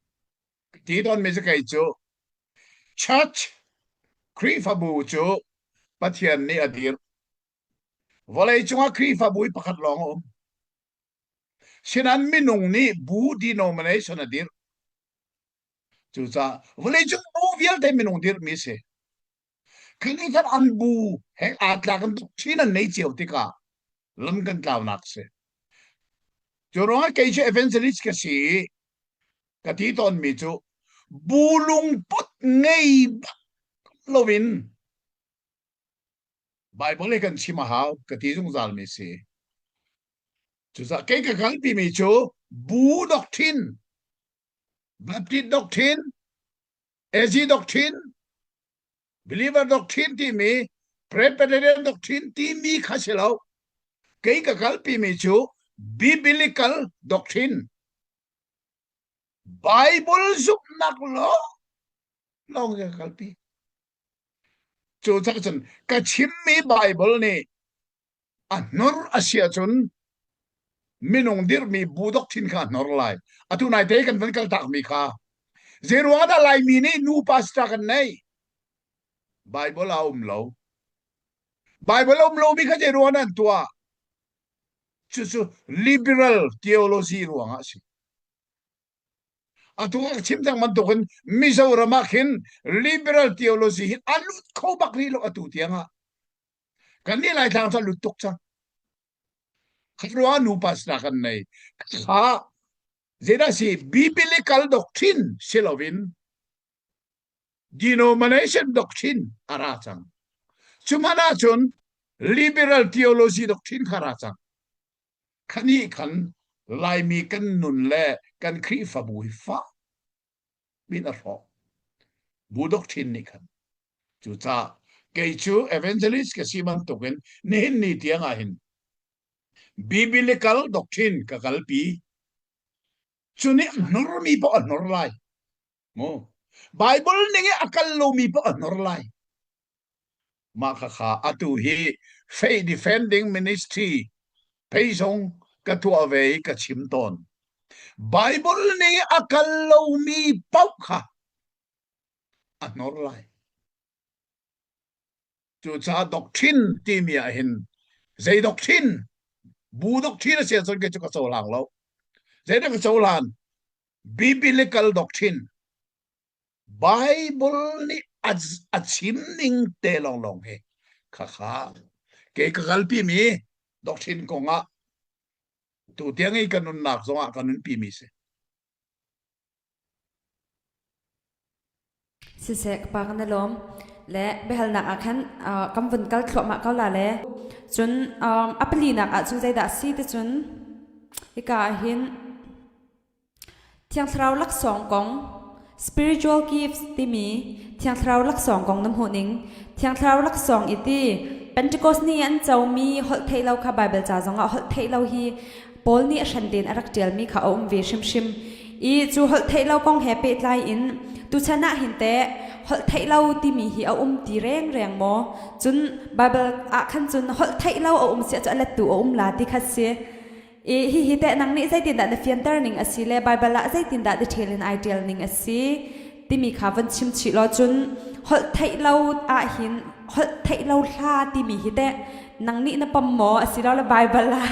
Ti tawn mi cu kei cu church Khrihfabu cu Pathian nih a dirh. Vawlei cungah Khrihfabu i pakhat lawng a um. Sinain minung nih bu denomination a dirh. Cucaah vawleicung bu vialte minung dirhmi si. Khi khan an bu he aa tlak in doctrine an nei cio tikah lam kan tlaunak si. Cu ruangah kei cu evangelist ka si i ka ti tawnmi cu bu lungput ngei bak loin Bible hi kan chim a hau ka ti zungzal mi si. Cucaah kei ka kalpi mi cu bu doctrine, Baptist doctrine, AG doctrine, believer doctrine timi, Presbyterian doctrine timi kha si lo. Kei ka kalpi mi cu biblical doctrine. Bible zumhnak lawng lawng ka kalpi. Cu cun ka chimmi Bible nih a hnor a si ahcun minung dirhmi bu doctrine kha a hnor lai. Atu nai te kan van kal takmi kha. Zei ruang dah Laimi nih nu pastor kan nei? Bible a um lo. Bible a um lomi kha zei ruang dah an tuah? Cucu liberal theology ruangah a si. Atu ka chim cang bantukin Mizoram ah khin liberal theology hi a lut kho bak rih lo atu tiang ah. Kan nih Laitlang cu a lut tuk cang. Kha nu pastor kan nei. Kha zeidah si biblical doctrine si loin denomination doctrine a ra cang. Cu hmanh ahcun liberal theology doctrine kha ra cang. Khanih khan Laimi kan nun le kan Khrihfabu hi fak min a hrawk. Bu doctrine nih khan. Cucaah kei cu evangelist ka si bantukin nihin ni tiang ah hin biblical doctrine ka kalpi. Cu nih a hnormi paoh a hnor lai. Mu. Bible ning i a kal lomi paoh a hnor lai. Mah khakha atu hi Faith Defending Ministry phei zong ka tuah ve i ka chim tawn. Bible ning i a kal lomi paoh kha a hnor lai. Cucaah doctrine timi ah hin zei doctrine bu doctrine a si ahcun kei cu ka cohlang lo. Zeidah ka cohlan? Biblical doctrine Bible nih a, a chim ning te lawnglawng hi khakha kei ka kalpi mi doctrine kong ah tu tiang i ka nunnak zong ah ka nunpi mi si. Siseh ka pa kan i lawm le biahalnak ah khan kan vun kal thluahmah ko la le cun a palinak ah cun zeidah a si ti cun hika ah hin Thiang Thlarau laksawng kong spiritual gifts timi Thiang Thlarau laksawng kong na hmuhning Thiang Thlarau laksawng i ti Pentecost ni an comi holh theih lo kha Baibal ca zongah holh theih lo hi Paul nih a hran tein a rak ṭialmi kha a um ve hrimhrim. I cu holh theih lo kong he pehtlai in tuchan ah hin teh holh theih lo timi hi a um ti rengreng maw? Cun Baibal ah khan cun holh theih lo a um siah cu a lettu a um la ti kha si. I hihi teh nang nih zeitindah na fianter ning a si le Baibal ah zeitindah detail in ai ṭial ning a si timi kha von chim chih law cun holh theih lo ahhin holh theih lo hla timi hi teh nang nih na pom maw asilole Baibal ah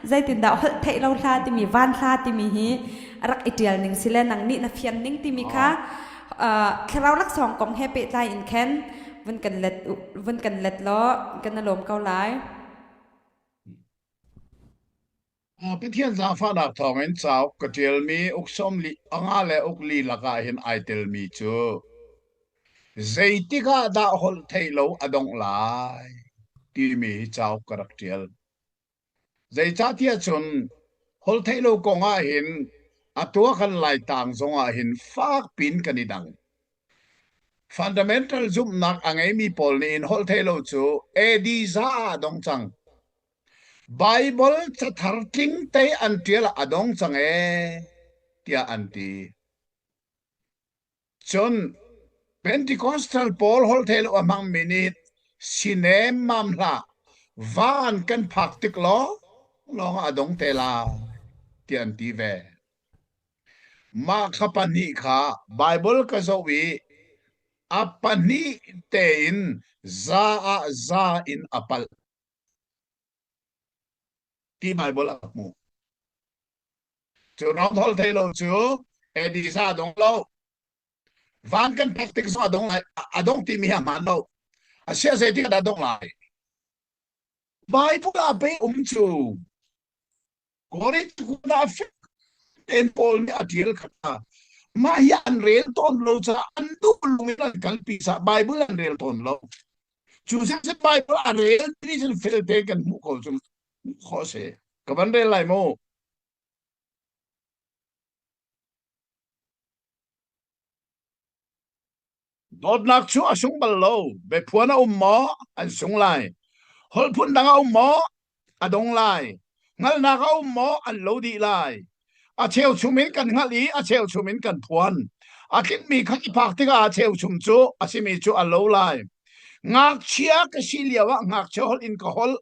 zeitindah holh theih lo hla timi van hla timi hi a rak i ṭial ning si le nang nih na fian ning timi kha thlarau laksawng kong he pehtlai in khan vun kan let vun kan let law kan na lawm ko lai. Pathian zaangfahnak thawngin cauk ka ṭialmi uk sawmli anga le uk li lakah hin ai telmi cu zeitik ah dah holh theih lo a dongh lai timi hi cauk ka rak ṭial. Zeicahtiah cun holh theih lo kong ah hin a tuah kan Laitlang zong ah hin fak pin kan i dang. Fundamental zumhnak a ngeimi pawl nih hin holh theih lo cu AD za ah a dong cang. Baibal cathar tlingte an ṭial ah a dong cang ee tiah an ti. Cun Pentecostal pawl holhtheihlo a hmangmi nih si nemmam hlah, van kan phak tik lawnglawng ah a dong te lai tiah an ti ve. Mah kha pahnih kha Baibal ka zoh i a pahnih tein za ah za in a palh ti Baibal a hmuh. Cu ram holh thei lo cu Edisa a dong lo. Van kan phak tik zong a dong lai. A dong timi hi a hmaan lo. Asia zeitik ah dah dong lai? Bible ah pei um cu. Korinth kuna fek tein Paul nih a ṭial kha mah hi an rel tawn lo caah an duh lung in an kalpi caah Bible an rel tawn lo. Cu cun Bible a rel ti cun fel tein kan hmuh ko cu khawh si. Ka van rel lai mu. Dawtnak cu a sung bal lo. Biaphuan a um maw? An sung lai. Holh phun dang a um maw? A dong lai. Hngalhnak a um maw? An lo dih lai. A cheuchum in kan hngalh i a cheuchum in kan phuan. A tlinhmi kha i phak tikah a cheuchum cu a simi cu a lo lai. Ngakchia ka si lioah ngakchia holh in ka holh.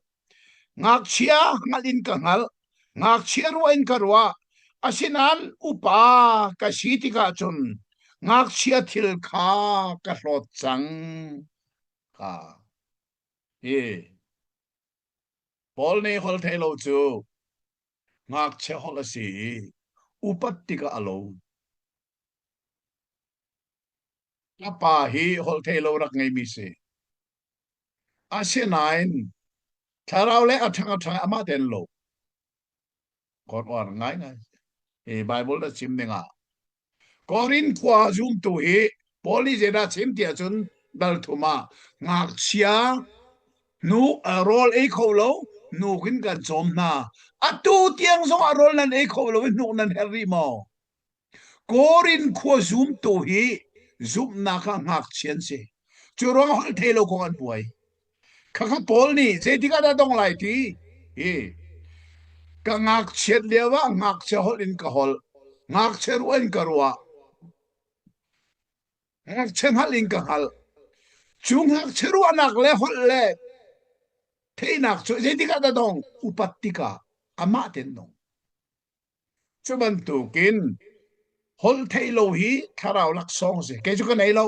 Ngakchia hngalh in ka hngalh. Ngakchia ruah in ka ruah. Asinain upa ka si tikah cun ngakchia thil kha ka hlawt cang. Kha. Hi. Paul nih holh thei lo cu ngakchia holh a si i upat tikah a lo. Ka pa hi holh thei lo rak ngeimi si. Asinain thlarau le a ṭhang a ṭhang amah tein lo. God uar ngaingai. Hi Bible na chim ding ah Korin khua zumtu hi Paul nih zeidah chim ti ahcun dal thum ah ngakchia nu rawl ei kho lo hnuk in kan cawm hna. Atu tiang zong ah rawl nan ei kho lo i hnuk nan herh rih maw? Korin khua zumtu hi zumhnak ah ngakchia an si. Cu ruang holh thei lo kong an buai. Khakha Paul nih zeitik ah dah dong lai ti? Hi ka ngakchiat lio ah ngakchia holh in ka holh. Ngakchia ruah in ka ruah. Ngakchia hngalh in ka hngalh. Cu ngakchia ruahnak le holh le theihnak cu zeitik ah dah dong? Upat tikah amah ten dong. Cu bantukin holh theih lo hi thlarau laksawng a si. Kei cu ka nei lo.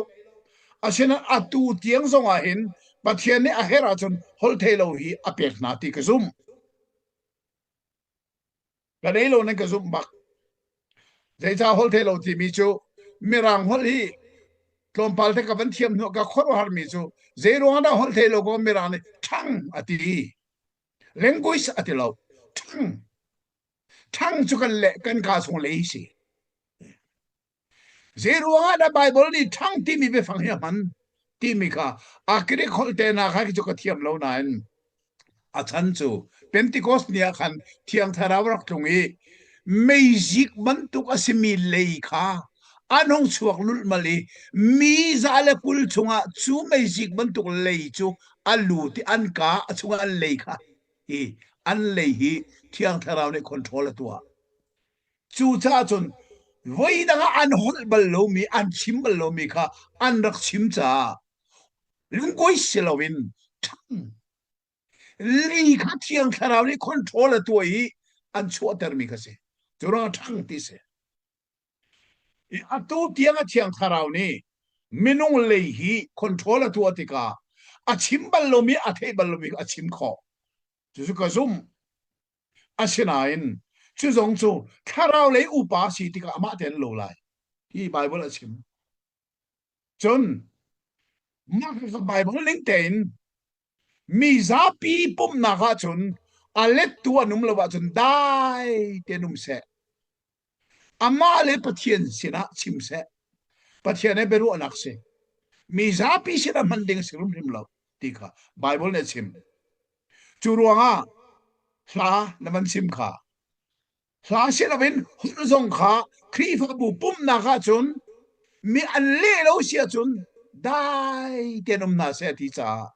Asinain atu tiang zong ah hin Pathian nih a herh ahcun holh theih lo hi a pek hna ti ka zumh. Ka nei lo nan ka zumh bak. Zeicah holh theih lo timi cu Mirang holh hi tlawmpal te ka van thiam hnu ka khuaruahharmi cu zei ruangah dah holh theih lo ko Mirang nih ṭhang a ti. Language a ti lo. Ṭhang. Ṭhang cu kan le kan kaa chung lei si. Zei ruangah dah Bible nih ṭhang timi biafang hi a hman timi kha a Greek holh te hna kha cu ka thiam lo nain a chan cu Pentecost ni ah khan Thiang Thlarau rak tlung i meizik bantuk a simi lei kha an hung chuak lulhmal i mi 120 chungah cu meizik bantuk lei cu a lut i an kaa a chungah an lei kha hi an lei hi Thiang Thlarau nih control a tuah. Cucaah cun voi dang ah an holh bal lomi, an chim bal lomi kha an rak chim caah lungkuai si loin ṭhang lei kha Thiang Thlarau nih control a tuah i an chuahtermi kha si. Cu ruangah ṭhang ti si. Atu tiang a Thiang Thlarau nih minung lei hi control a tuah tikah a chim bal lomi a theih bal lomi a chim khawh. Cucu ka zumh. Asinain cu zong cu thlarau lei upa si tikah amah tein lo lai. Hi Bible a chim. Cun mah Bible ning tein mi zapi pumhnak ahcun A lettu an um lo ahcun dai tein um seh. Amah le Pathian sinah chim seh. Pathian he biaruahnak si. Mi zapi sinah hman ding si hrimhrim lo ti kha Bible nih a chim. Cu ruangah hla na van chim kha hla si loin holh zong kha Khrihfabu pumhnak ahcun mi an leh lo si ahcun dai tein um hna seh ti caah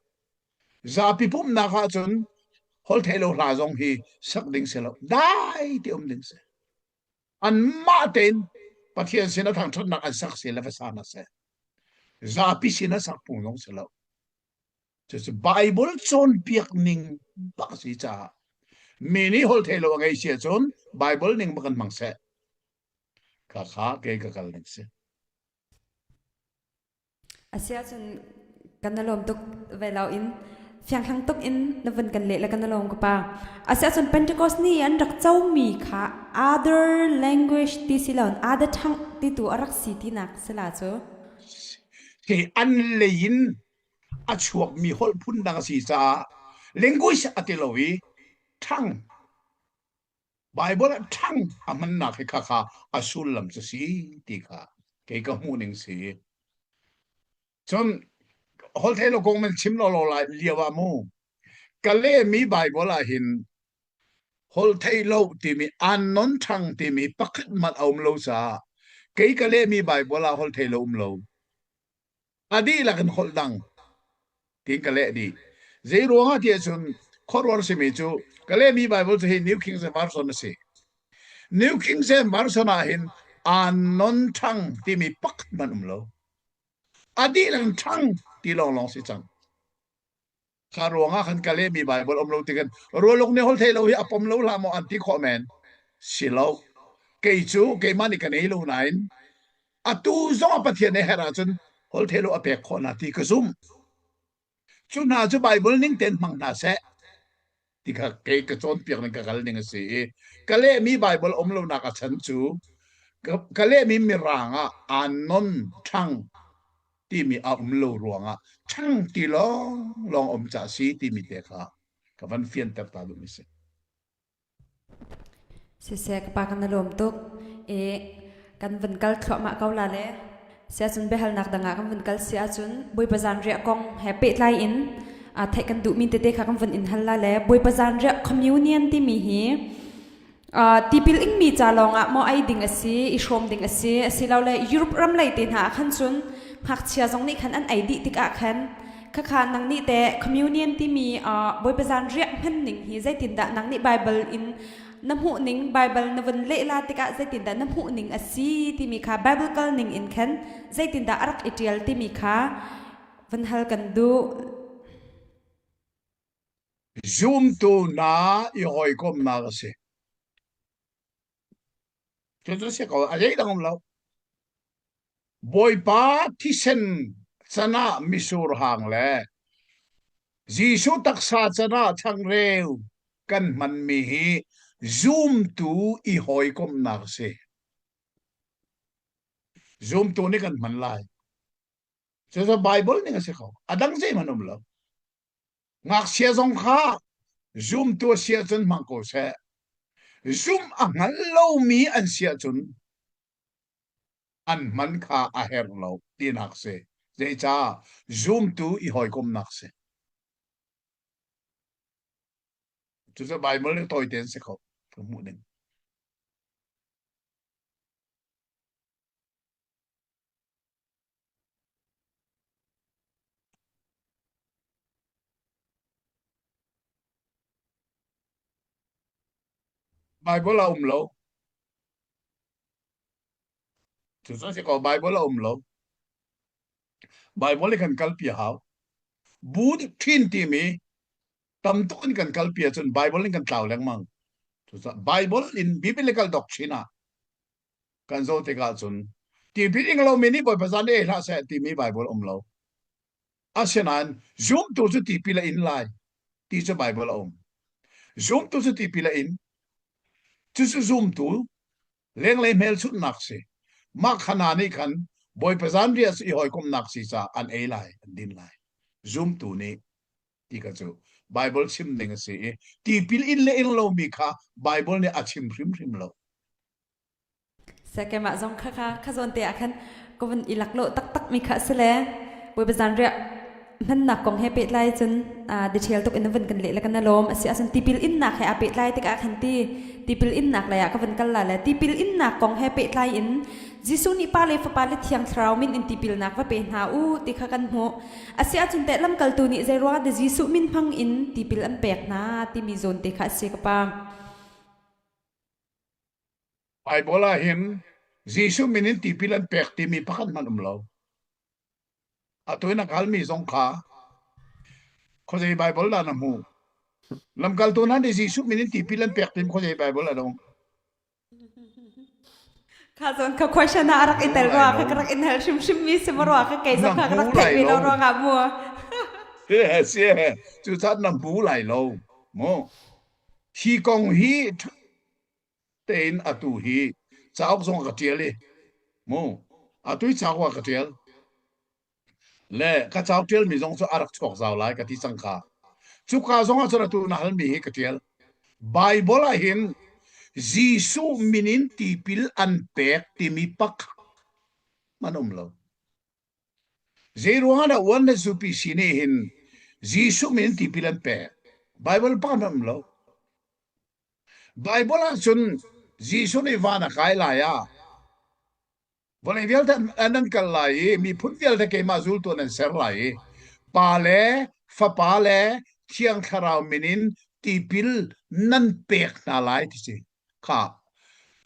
zapi pumhnak ahcun holhtheihlo hla zong hi sak ding si lo dai te um ding si anmah tein Pathian sin a thangṭhatnak an sak si le va sa hna seh zapi sin a sak phung zong si lo Cucu Bible cawnpiak ning bak a si caah mi nih holhtheihlo a ngei si ahcun Bible ning bak in hmang seh. Kha kha kei ka kal ning si. Asiahcun kan na lawm tuk ve lo in fianghlang tuk in na vun kan leh le kan na lawm ka pa. Asiahcun Pentecost ni an rak comi kha other language ti si loin other tongue ti tu a rak si tinak si la cu. Hi an lei in a chuakmi holh phun dang a si caah language a ti lo i ṭhang Bible ah ṭhang a hmannak hi khakha a sullam cu si ti kha kei ka hmuh ning si. Cun holhtheihlo kong man chim law law lai lio ah mu ka lehmi Bible ah hin holhtheihlo timi unknown ṭhang timi pakhat hmanh a um lo caah kei ka lehmi Bible ah holhtheihlo um lo. A dihlak in holh dang tiin ka leh dih. Zei ruangah ti ahcun khuaruahar simi cu ka lehmi Bible cu hi New King James Version a si. New King James Version ah hin unknown tongue timi pakhat hmanh um lo. A dihlak in tongue ti lawnglawng si cang. Kha ruangah khan ka lehmi Bible um lo tikin rualuk nih holh theih lo hi a pom lo hlah maw an ti khawh men. Si lo. Kei cu keimah nih ka nei lo nain atu zong ah Pathian nih herh ahcun holh theih lo a pek khawh hna ti ka zumh. Cu hna cu Bible ning tein hmang hna seh ti kha kei ka cawnpiak ning ka kal ning a si i ka lehmi Bible um lonak a chan cu ka lehmi mirang ah anon ṭhang timi a um lo ruangah ṭhang ti lawng lawng um ca si timi te kha ka van fianter ta duhmi si. Siseh ka pa kan na lawm tuk i kan van kal thluahmah ko la le siahcun biahalnak dang ah kan van kal si ahcun Bawipa zanriah kong he pehtlai in theih kan duhmi tete kha kan van in hal la le Bawipa zanriah communion timi hi Tipil ingmi ca lawngah maw ei ding a si, i hrawm ding a si, asilole Europe ram lei te hna ah khan cun ngakchia zong nih khan an ei dih tikah khan khakha nang nih teh communion timi Bawipa zan riah hman ning hi zeitindah nang nih Bible in na hmuh ning Bible na vun leh la tikah zeitindah na hmuh ning a si timi kha Bible kal ning in khan zeitindah a rak i ṭial timi kha van hal kan duh. Zumtu hna i hawikomhnak a si. Cucu si ko, a zeidang um lo. Bawipa thisen can ah misur hang le Jesuh taksa can ah changreu kan hmanmi hi zumtu i hawikomhnak a si. Zumtu nih kan hman lai. Cucu Bible ning a si ko. A dang zeihmanh um lo. Ngakchia zong kha zumtu a si ahcun hmang ko seh. Zumh a hngal lomi an si ahcun an hman kha a herh lo tinak si. Zeicah zumtu i hawikomhnak si. Cucu Bible nih tawi tein si ko. Ka hmuh ning. Bible a um lo. Cucu si ko Bible a um lo. Bible i kan kalpi a hau. Bu ṭhin timi tam tuk in kan kalpi ahcun Bible in kan tlau lengmang. Cucaah Bible in biblical doctrine ah kan zoh tikah cun tipil ing lomi nih Bawipa zan ei hlah seh timi Bible um lo. Asinain zumtu cu tipil a in lai ti cu Bible a um. Zumtu cu tipil a in. Cucu zumtu lenglei hmelchunhnak si. Mah khana nih khan Bawipa zan riah cu i hawikomhnak si caah an ei lai, an din lai. Zumtu nih ti kha cu. Bible chim ning a si i tipil in le ing lomi kha Bible nih a chim hrimhrim lo. Sakemah zong kha kha kha zawn te ah khan ka vun i laklawh taktak mi kha a si le Bawipa zanriah hmannak kong he pehtlai cun detail tuk in vun kan leh le kan lawm a si ahcun tipil innak he aa pehtlai tikah khan ti tipil innak lei ah ka vun kal la le tipil innak kong he pehtlai in Jesuh nih Pa le Fapa le Thiang Thlarau min in tipilnak va pe hna u ti kha kan hmuh. A si ahcun teh lamkaltu nih zei ruangah dah Jesuh min hmang in tipil an pek hna timi zawn te kha a si ka pa. Bible ah hin Jesuh min in tipil an pek timi pakhat hmanh um lo. Atu in a kalmi zong kha khuazei Bible dah na hmuh? Lamkaltu hna nih Jesuh min in tipil an pek timi khuazei Bible a dong? Kha zawn kha question ah a rak i tel rua kha ka rak in hal hrimhrim mi si maw rua kha kei zong kha ka rak theih ve lo ruangah mu. Si si cucaah na hmu lai lo mu. Hi kong hi tein atu hi cauk zong ka ṭial i mu atu hi cauk ah ka ṭial le ka cauk ṭialmi zong cu a rak chuak zau lai ka ti cang kha cuka zong ah cun atu na halmi hi ka ṭial Bible ah hin Jesuh min in tipil an pek timi pakhat man um lo Zei ruangah dah uan le zupi si nih hin Jesuh min in tipil an pek? Bible pakhat hmanh um lo. Bible ah cun Jesuh nih van a kai lai ah vawlei vialte an an kal lai i miphun vialte keimah zultu an ser lai i Pa le Fapa le Thiang Thlarau min in tipil nan pek hna lai ti si. Kha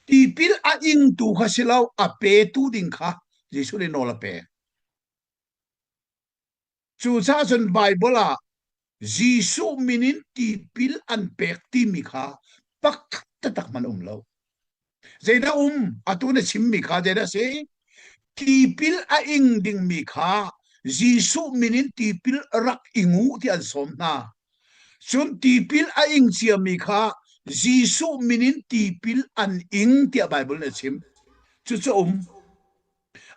tipil a ingtu kha si lo a petu ding kha Jesuh nih nawl a pek. Cucaah cun Baibal ah Jesuh min in tipil an pek timi kha pakhat taktak hmanh um lo. Zeidah um? Atu na chimmi kha zeidah si? Tipil a ing dingmi kha Jesuh min in tipil rak ing u ti an sawm hna. Cun tipil a ing ciami kha Jesuh min in tipil an ing tiah Baibal nih a chim. Cucu a um.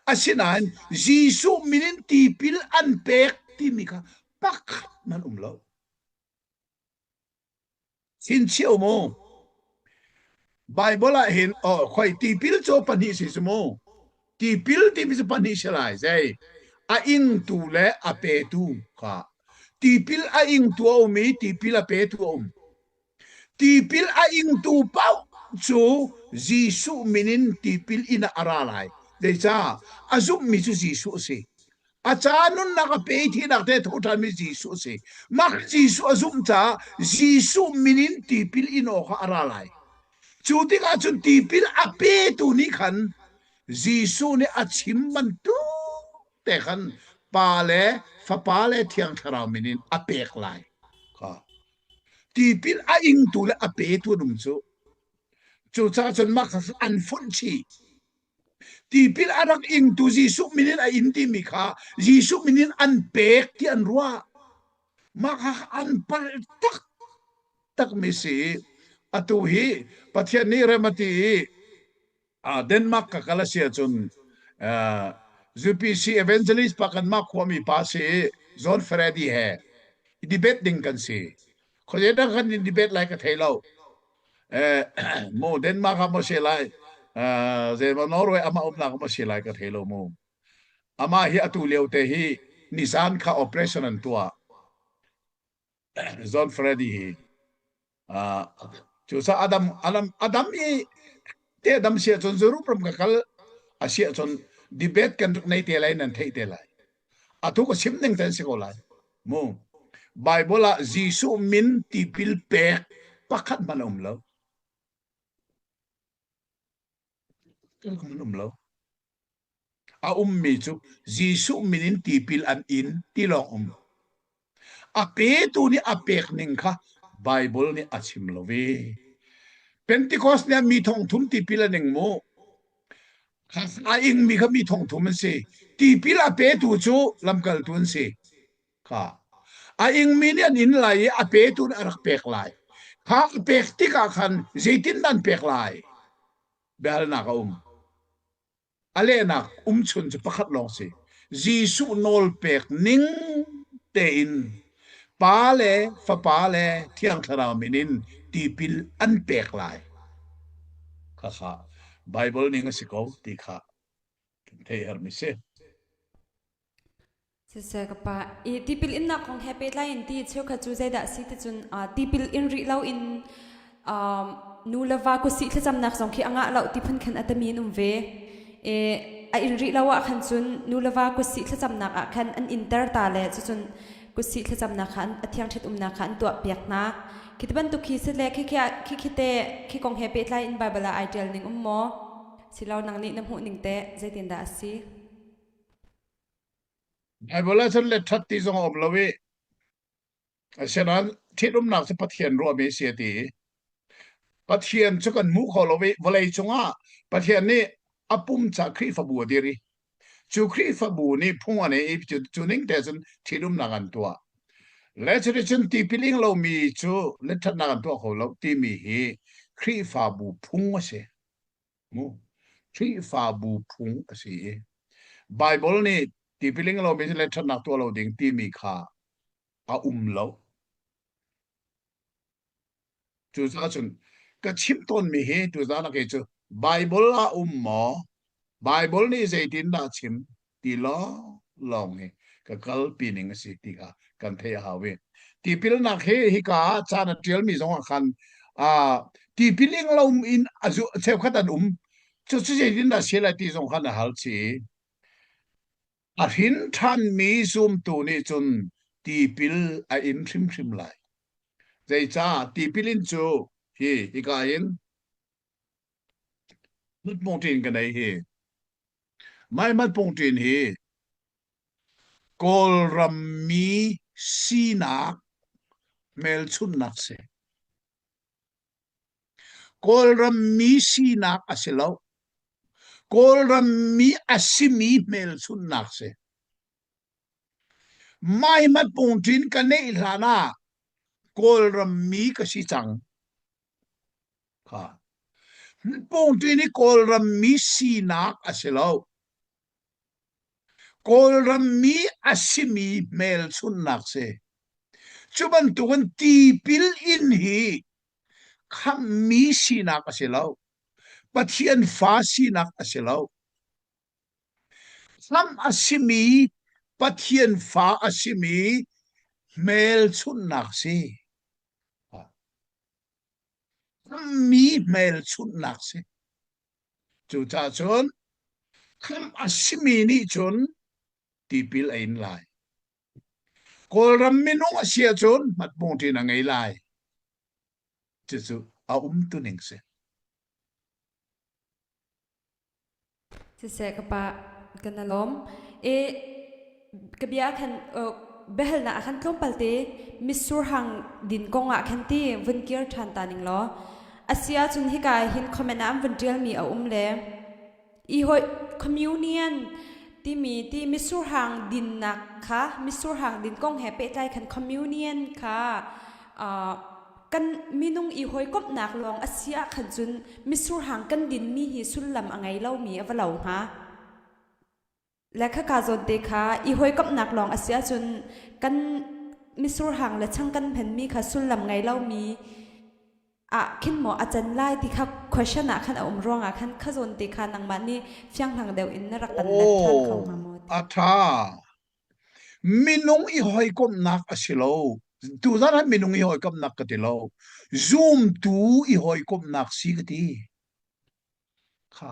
Asinain Jesuh min in tipil an pek timi kha pakhat man um lo. Thinchia mu. Bible ah hin oh khoi tipil cu pahnih si su mu. Tipil timi cu pahnih si lai zei. A ingtu le a petu kha. Tipil a ingtu a um i tipil a petu a um. Tipil a ingtu paoh cu Jesuh min in tipil in ah a ra lai. Zeicah? A zumhmi cu Jesuh a si. A ca nunnak a pe thinak te tho ṭhanmi Jesuh a si. Mah Jesuh a zumh caah Jesuh min in tipil in awkah a ra lai. Cu tikah cun tipil a petu nih khan Jesuh nih a chim bantuk te khan Pa le Fapa le Thiang Thlarau min in a pek lai. Kha. Tipil a ingtu le a petu an um cu. Cucaah cun mah kha an fonh chih. Tipil a rak ingtu Jesuh min in a in timi kha Jesuh min in an pek ti an ruah. Mah kha an palh taktakmi si. Atu hi Pathian nih rem a ti i Denmark ka kal a si ahcun UPC evangelist pa kanmah khuami pa si i John Freddy he debate ding kan si. Khuazei dang kan in debate lai ka thei lo. Eh, mu Denmark ah maw si lai, eh, zeimaw Norway amah umnak maw si lai ka thei lo mu. Amah hi atu lio te hi nizan kha operation an tuah. John Freddy hi. Uh, cu sa Adam Adam Adam i te dam sia cun Europe ram ka kal a sia cun debate kan rak nei te lai nan theih te lai. Atu ka chim ning ten si ko lai. Mu. Bible ah Jesuh min tipil pek pakhat hmanh a um lo. Hmanh um lo. A ummi cu Jesuh min in tipil an in ti lawng um. A petu nih a pek ning kha Bible nih a chim lo ve. Pentecost nih mi thong thum tipil an ing mu. A ingmi kha mi thong thum an si. Tipil a petu cu lamkaltu an si. Kha. A ingmi nih an in lai i a petu nih a rak pek lai. Kha a pek tikah khan zeitin dah an pek lai? Biahalnak a um. A lehnak umchun cu pakhat lawng si. Jesuh nawl pek ning tein. Pa le Fapa le Thiang Thlarau min in tipil an pek lai. Khakha Bible ning a si ko ti kha kan theih herhmi si. Siseh ka pa, i tipil innak kong he pehtlai in ti cheukhat cu zeidah a si ti cun tipil in rih lo in nu le va kutsih thlacamnak zong khi a ngah lo ti phun khan a tami an um ve. I a in rih lo ah khan cun nu le va kutsih thlacamnak ah khan an inter ta le cucun kutsih thlacamnak kha a thiang ṭhit umnak kha an tuah piak hna. Khi ti bantuk khi si le khi khi khi te khi kong he pehtlai in Bible ah ai ṭial ning um maw? Silo nang nih na hmuh ning teh zeitindah a si? Bible ah cun let ṭhat ti zong a um lo i asinain ṭhitumnak cu Pathian ruahmi a si a ti. Pathian cu kan hmu kho lo i vawlei cungah Pathian nih a pum ca Khrihfabu a dir i cu Khrihfabu nih phung an ei i cu, cu ning te cun ṭhitumnak an tuah. Le cuticun tipil ing lomi cu let ṭhatnak an tuah kho lo timi hi Khrihfabu phung a si. Mu. Khrihfabu phung a si i Baibal nih tipil ing lomi le ṭhatnak tuah lo ding timi kha a um lo. Cucaah cun ka chim tawnmi hi tuzaan ah kei cu Baibal ah um maw? Baibal nih zeitindah a chim ti lawng lawng hi ka kalpi ning a si ti kha kan theih a hau i tipilnak hi hika ah caan a ṭialmi zong ah khan uh, tipil ing lo in a zu cheukhat an um cu cu zeitindah si lai ti zong khan a hal chih a hrin ṭhanmi zumtu nih cun tipil a in hrimhrim lai zeicah tipil in cu hi hika in Mutpungṭin ka nei hi. Mai matpungṭin hi Kawlram mi sinak hmelchunhnak si. Kawlram mi sinak a si lo. Kawlram mi a simi hmelchunhnak si. Mai matpungṭin ka neih hlan ah Kawlram mi ka si cang. Kha. Pungṭi nih Kawlram mi sinak a si lo. Kawlram mi a simi hmelchunhnak si. Cu bantukin tipil in hi khamhmi sinak a si lo. Pathian fa sinak a si lo. Khamh a simi Pathian fa a simi hmelchunhnak si. Mi hmelchunhnak si. Cucaah cun khamh a simi nih cun tipil a in lai. Kawlram minung a si ahcun hmatpungṭin a ngei lai. Cucu a umtuning si. Siseh ka pa kan na lawm. E ka bia khan biahalnak ah khan tlawmpal te mitsur hang din kong ah khan ti vun kir ṭhan ta ning law a si ahcun hika hin comment ah an vun ṭialmi a um le i hoi communion timi ti mitsur hang dinnak kha mitsur hang din kong he pehtlai khan communion kha kan minung i hawikomhnak lawng a si ah khan cun misurhang kan dinmi hi sullam a ngei lomi a va lo hnga. Le khaka zawn te kha i hawikomhnak lawng a si ahcun kan misurhang le chang kan hmanmi kha sullam ngei lomi ah khin maw a can lai ti kha question ah khan a um ruangah khan kha zawn te kha nangmah nih fianghlang deuh in na rak kan let ṭhan kho Oh, hnga maw ti. a ṭha. Minung i hawikomhnak a si lo. Tuzan ah minung i hawikomhnak ka ti lo. Zumtu i hawikomhnak si ka ti. Kha.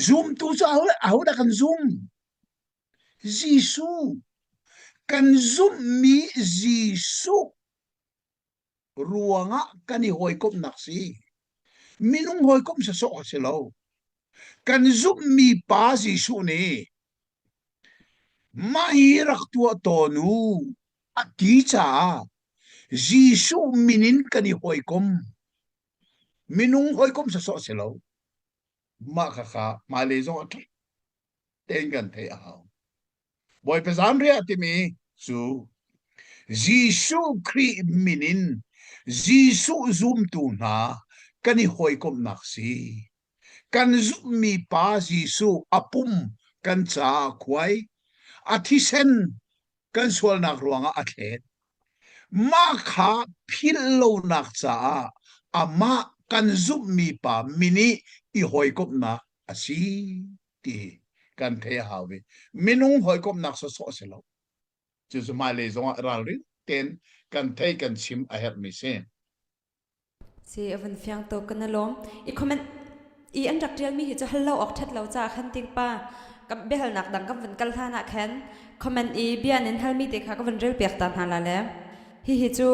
Zumtu cu aho ahodah kan zum? Jesuh. Kan zumhmi Jesuh ruangah kan i hawikomhnak si. Minung hawikomh sawsawh a si lo. Kan zumhmi Pa Jesuh nih mah hi rak tuah tawn u a ti caah Jesuh min in kan i hawikom. Minung hawikom sawsawh a si lo. Mah khakha hmailei zong a ṭha tein kan theih a hau. Bawipa zanriah timi cu Jesuh Khrih min in Jesuh zumtu hna kan i hawikomhnak si. Kan zumhmi Pa Jesuh a pum kan caah a khuai, a thisen kan sualnak ruangah a thlet. Mah kha philh lonak caah amah kan zumhmi pa min i i hawikomhnak a si ti kan theih a hau i minung hawikomhnak sawsawh a si lo. Cucu hmailei zongah ralring tein kan theih kan chim a herhmi si. Si a vun fiang tuk kan i lawm. I comment i an rak ṭialmi hi cu hal lo awk ṭhat lo caah khan tingpa kan biahalnak dang kan vun kal hlan ah khan comment i bia nan halmi te kha ka vun rel piak ta hna la le hihi cu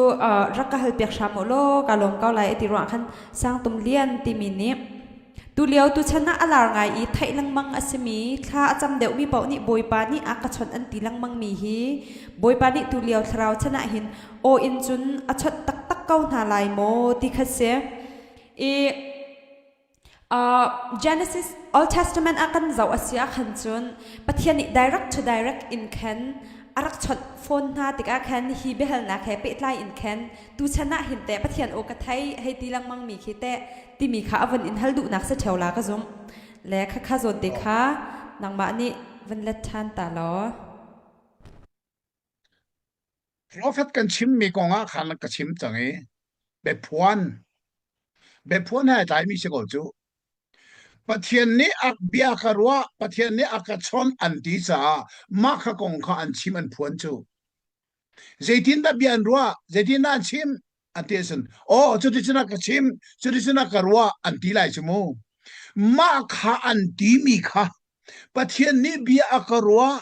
rak ka hal piak hram u law ka lawm ko lai ti ruang khan Sangtum Lian timi nih Tulio tuchan ah a lar ngai i theih lengmang a simi thla a cam deuhmi paoh nih Bawipa nih a ka chawnh an ti lengmangmi hi Bawipa nih tulio thlarau chan ah hin aw in cun a chawnh taktak ko hna lai maw ti kha si. I uh, Genesis Old Testament ah kan zoh a si ah khan cun Pathian nih direct to direct in khan a rak chawnh fawn hna tikah khan hi biahalnak he pehtlai in khan tuchan ah hin teh Pathian aw ka thei hei ti lengmang mi khi teh timi kha a vun in hal duhnak si ṭheo la ka zumh. Le khakha zawn te kha nangmah nih van let ṭhan ta law. Prophet kan chimmi kong ah khan ka chim cang i biaphuan biaphuan he tlaimi si ko cu. Pathian nih a bia ka ruah, Pathian nih a ka chawnh an ti caah mah kha kong kha an chim an phuan cu. Zeitindah bia an ruah, zeitindah an chim an ti ahcun, aw cuticun a ka chim, cuticun a ka ruah an ti lai cu mu. Mah kha an timi kha Pathian nih bia a ka ruah,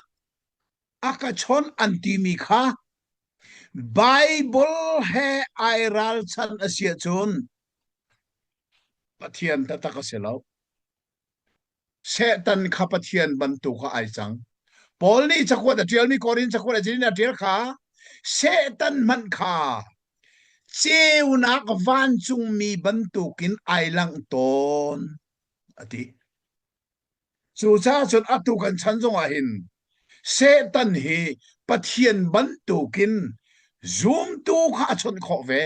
a ka chawnh an timi kha Bible he ai ralchan a si ahcun Pathian taktak a si lo. Satan kha Pathian bantuk ah ai cang. Paul nih cakuat a ṭialmi Korin cakuat a cin a ṭial kha Satan hmanh kha ceunak vancungmi bantukin ai langh tawn a ti. Cucaah cun atu kan chan zongah hin Satan hi Pathian bantukin zumtu kha a chawnh khawh ve.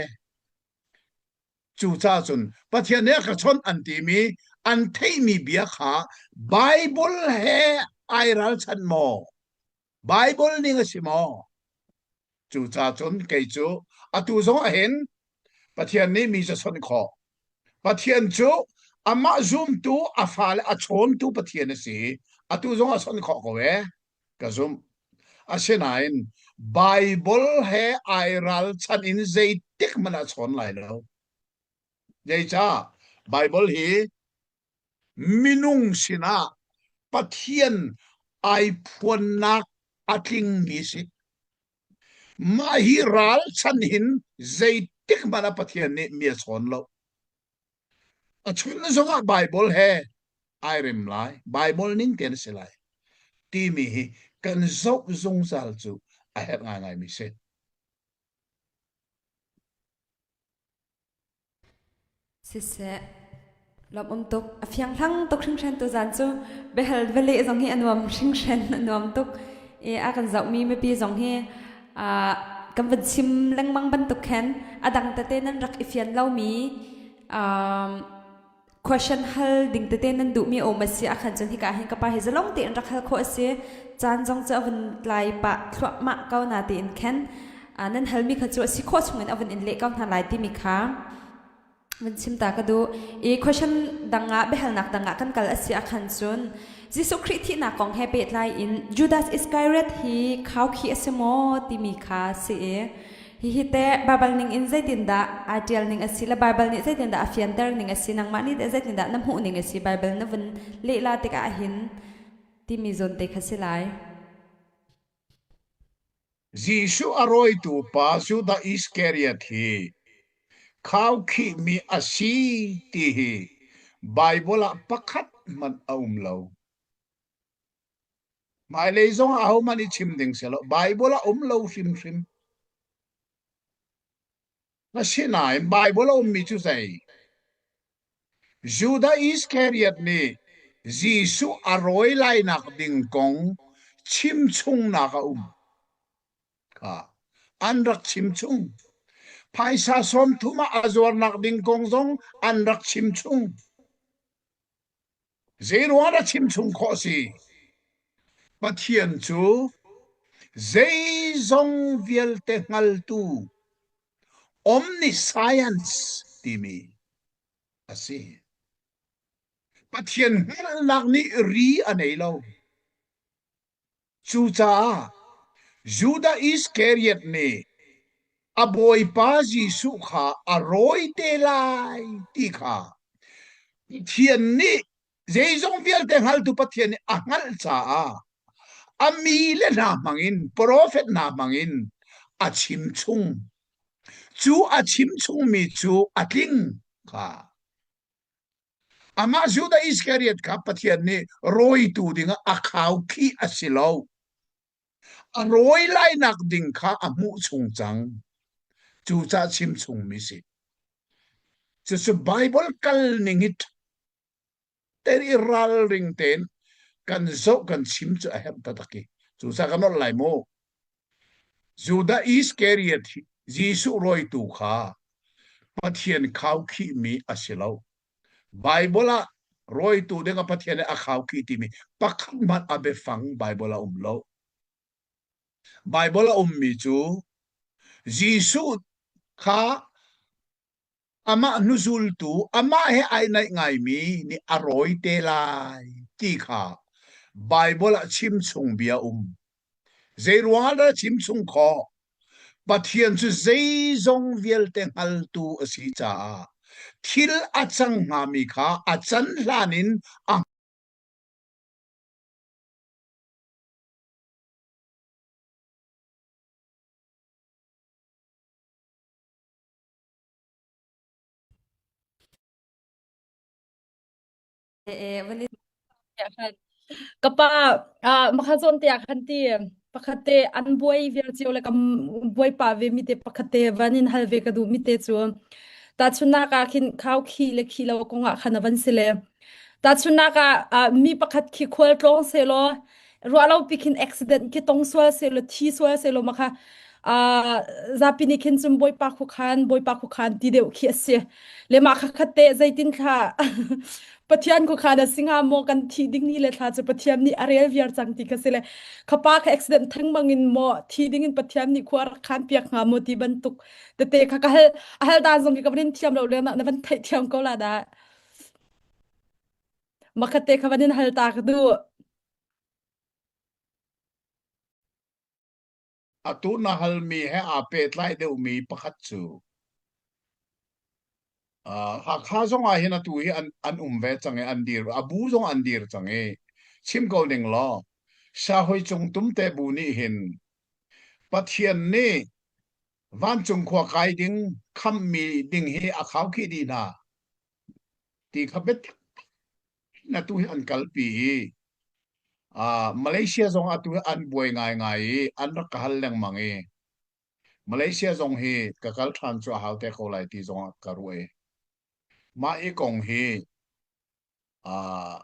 Cucaah cun Pathian nih a ka chawnh an timi an theihmi bia kha Baibal he ai ralchanh maw? Baibal ning a si maw? Cucaah cun kei cu atu zong ah hin Pathian nih mi cu a chawnh khawh. Pathian cu amah zumtu a fale a chawntu Pathian a si. Atu zong a chawnh khawh ko ee. Ka zumh. Asinain Baibal he ai ralchanh in zeitik hmanh ah chawn lai lo. Zeicah? Baibal hi minung sinah Pathian ai phuannak a tlingmi si. Mah hi ralchan hin zeitik hmanh ah Pathian nih mi a chawn lo. A chun zongah Baibal he ai rem lai, Baibal ning tein a si lai timi hi kan zoh zungzal cu a herh ngaingaimi si. Siseh, lawmh um tuk. A fiang hlang tuk hringhran tuzaan cu biahal va leh zong hi a nuam hringhran a nuam tuk. I a kan zohmi mipi zong hi kan van chim lengmang bantuk khan a dang tete nan rak i fian lomi question hal ding tete nan duhmi a um a si ahkhan cun hika hin ka pa hi zalong tein rak hal khawh a si. Caan zong cu a vun tlai pah thluahmah ko na tiin khan nan halmi kha cu a si khawh chungin a vun in leh ko hna lai timi kha van chim ta ka duh. I question dang ah biahalnak dang ah kan kal a si ahkhan cun Jesuh Khrih thihnak kong he pehtlai in Judas Iscariot hi khaukhih a si maw timi kha si i hihi teh Baibal ning in zeitindah aa ṭial ning a si le Baibal nih zeitindah a fianter ning a si nangmah nih teh zeitindah na hmuh ning a si Baibal na vun lehla tikah hin timi zawn te kha si lai. Jesuh a rawitu pa Judah Iskariot hi khaukhihmi a si ti hi Baibal ah pakhat hmanh a um lo. Hmailei zong ah ahohmanh i chim ding si lo. Baibal ah um lo hrimhrim. Asinain Baibal a ummi cu zei? Judah Iskariot nih Jesuh a rawi lainak ding kong chimchungnak a um kha an rak chimchung. Phaisa 30 ah a zuarnak ding kong zong an rak chimchung. Zeiruang dah chimchung khawh a si? Pathian cu zeizong vialte hngaltu. Omniscience timi a si. Pathian hngalhnak nih ri a nei lo. Cucaah Judah Iskariot nih a Bawipa Jesuh kha a rawi te lai ti kha Pathian nih zeizong vialte hngaltu Pathian nih a hngalh caah a mi le hna hmangin profet hna hmangin a chim chung. Cu a chim chungmi cu a tling kha. Amah Judah Iskariot kha Pathian nih rawitu dingah a khaukhih a si lo. A rawi lainak ding kha a hmuh chung cang. Cucah chim chungmi si. Cucu Bible kal ning hi ten i ralring tein kan zoh kan chim cu a herh taktak i cucah kan nolh lai mu. Judah Iskariot Jesuh rawitu kha Pathian khaukhihmi a si lo. Baibal ah rawitu ding ah Pathian nih a khaukhih timi pakhat hmanh a biafang Baibal ah um lo. Baibal a ummi cu Jesuh kha amah hnuzultu amah he ai naih ngaimi nih a rawi te lai ti kha Baibal ah chimchung bia um. Zei ruangah dah chimchung khawh? Pathian cu zeizong vialte hngaltu a si caah thil a cang hngami kha a can hlan in a Ka pa makha zawn te ah khan ti pakhat te an buai vial cio le kam buai pa ve mi te pakhat te van in hal ve ka duh mi te cu tahchunnak ah khin khau khi le khi lo kong ah khan a van si le tahchunnak ah mi pakhat khi khual tlawng se law ruah lo pi khin accident khi tong sual se lo thi sual se lo ma kha zapi nih khin cun bawipa khukhan bawipa khukhan ti deuh khi a si le mah kha khat te zeitin thla Pathian khukhan a singa maw kan thi ding ni le thla cu Pathian nih a rel viar cang ti kha si le khapa kha accident theng bang in maw thi ding in Pathian nih khua rak khan piak hnga maw ti bantuk tete kha ka hal a hal dan zong khi ka van thiam lo le na van theih thiam ko la da makhat te kha van in hal ta ka du Atu na halmi he aa pehtlai deuhmi pakhat cu uh, Hakha zong ah hin atu hi an, an um ve cang i an dir a bu zong an dir cang i chim ko ning law Sahoi cung tumte bu nih hin Pathian nih vancung khua kai ding khammi ding hi a khaukhih dih hna ti kha biatak atu hi an kalpi i uh, Malaysia zong atu hi an buai ngaingai i an rak ka hal lengmang i Malaysia zong hi ka kal ṭhan cu a hau te ko lai ti zong ah ka ruah i mah i kong hi uh,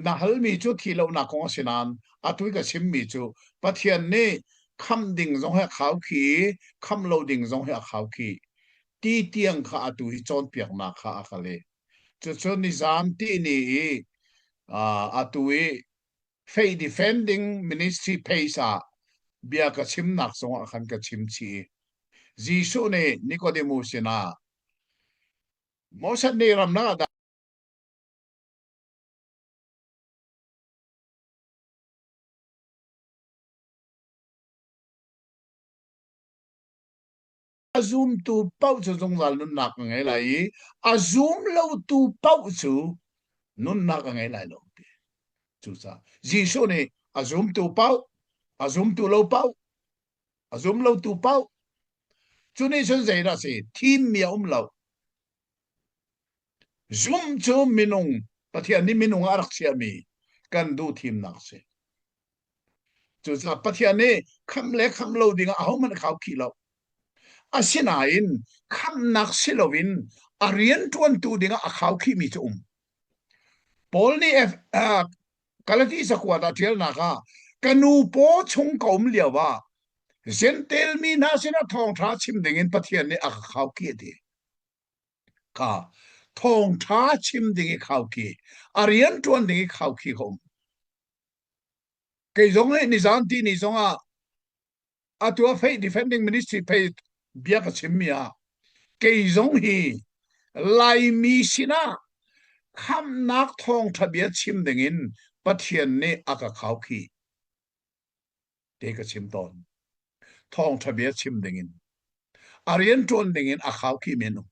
na halmi cu thi lonak kong a si nain atu i ka chimmi cu Pathian nih khamh ding zong hi a khau khi khamh lo ding zong hi a khau khi ti tiang kha atu hi cawnpiaknak kha a ka leh. Cucu nizam tihni i atu i Faith Defending Ministry page ah bia ka chimnak zongah khan ka chim chih i Jesuh nih Nicodemus sinah Moses nih ramlak ah a zumtu paoh cu zungzal nunnak a ngei lai i a zum lotu paoh cu nunnak a ngei lai lo ti. Cucaah Jesuh nih a zumtu paoh, a zumtu lo paoh, a zum lotu paoh cu nih cun zeidah a si? Thimmi a um lo. Zum cu minung Pathian nih minung ah a rak chiahmi kan duh thimnak a si. Cucaah Pathian nih khamh le khamh lo dingah ahohmanh a khaukhih lo. Asinain khamhnak si loin a rianṭuantu dingah a khaukhihmi cu um. Paul nih F, uh, Galati cakuat ah ṭialnak ah ka nu paw chung ka um lio ah Jentail mi hna sinah thawngṭha chim dingin Pathian nih a ka khaukhih a ti. Kha thawngṭha chim ding i khaukhih, a rianṭuan ding i khaukhih ka um. Kei zong nih nizan ti ni zong ah atu a faith defending ministry pei bia ka chimmi ah. Kei zong hi Laimi sinah khamhnak thawngṭha bia chim dingin Pathian nih a ka khaukhih te ka chim tawn. Thawngṭha bia chim dingin a rian ṭuan dingin a khaukhih men um.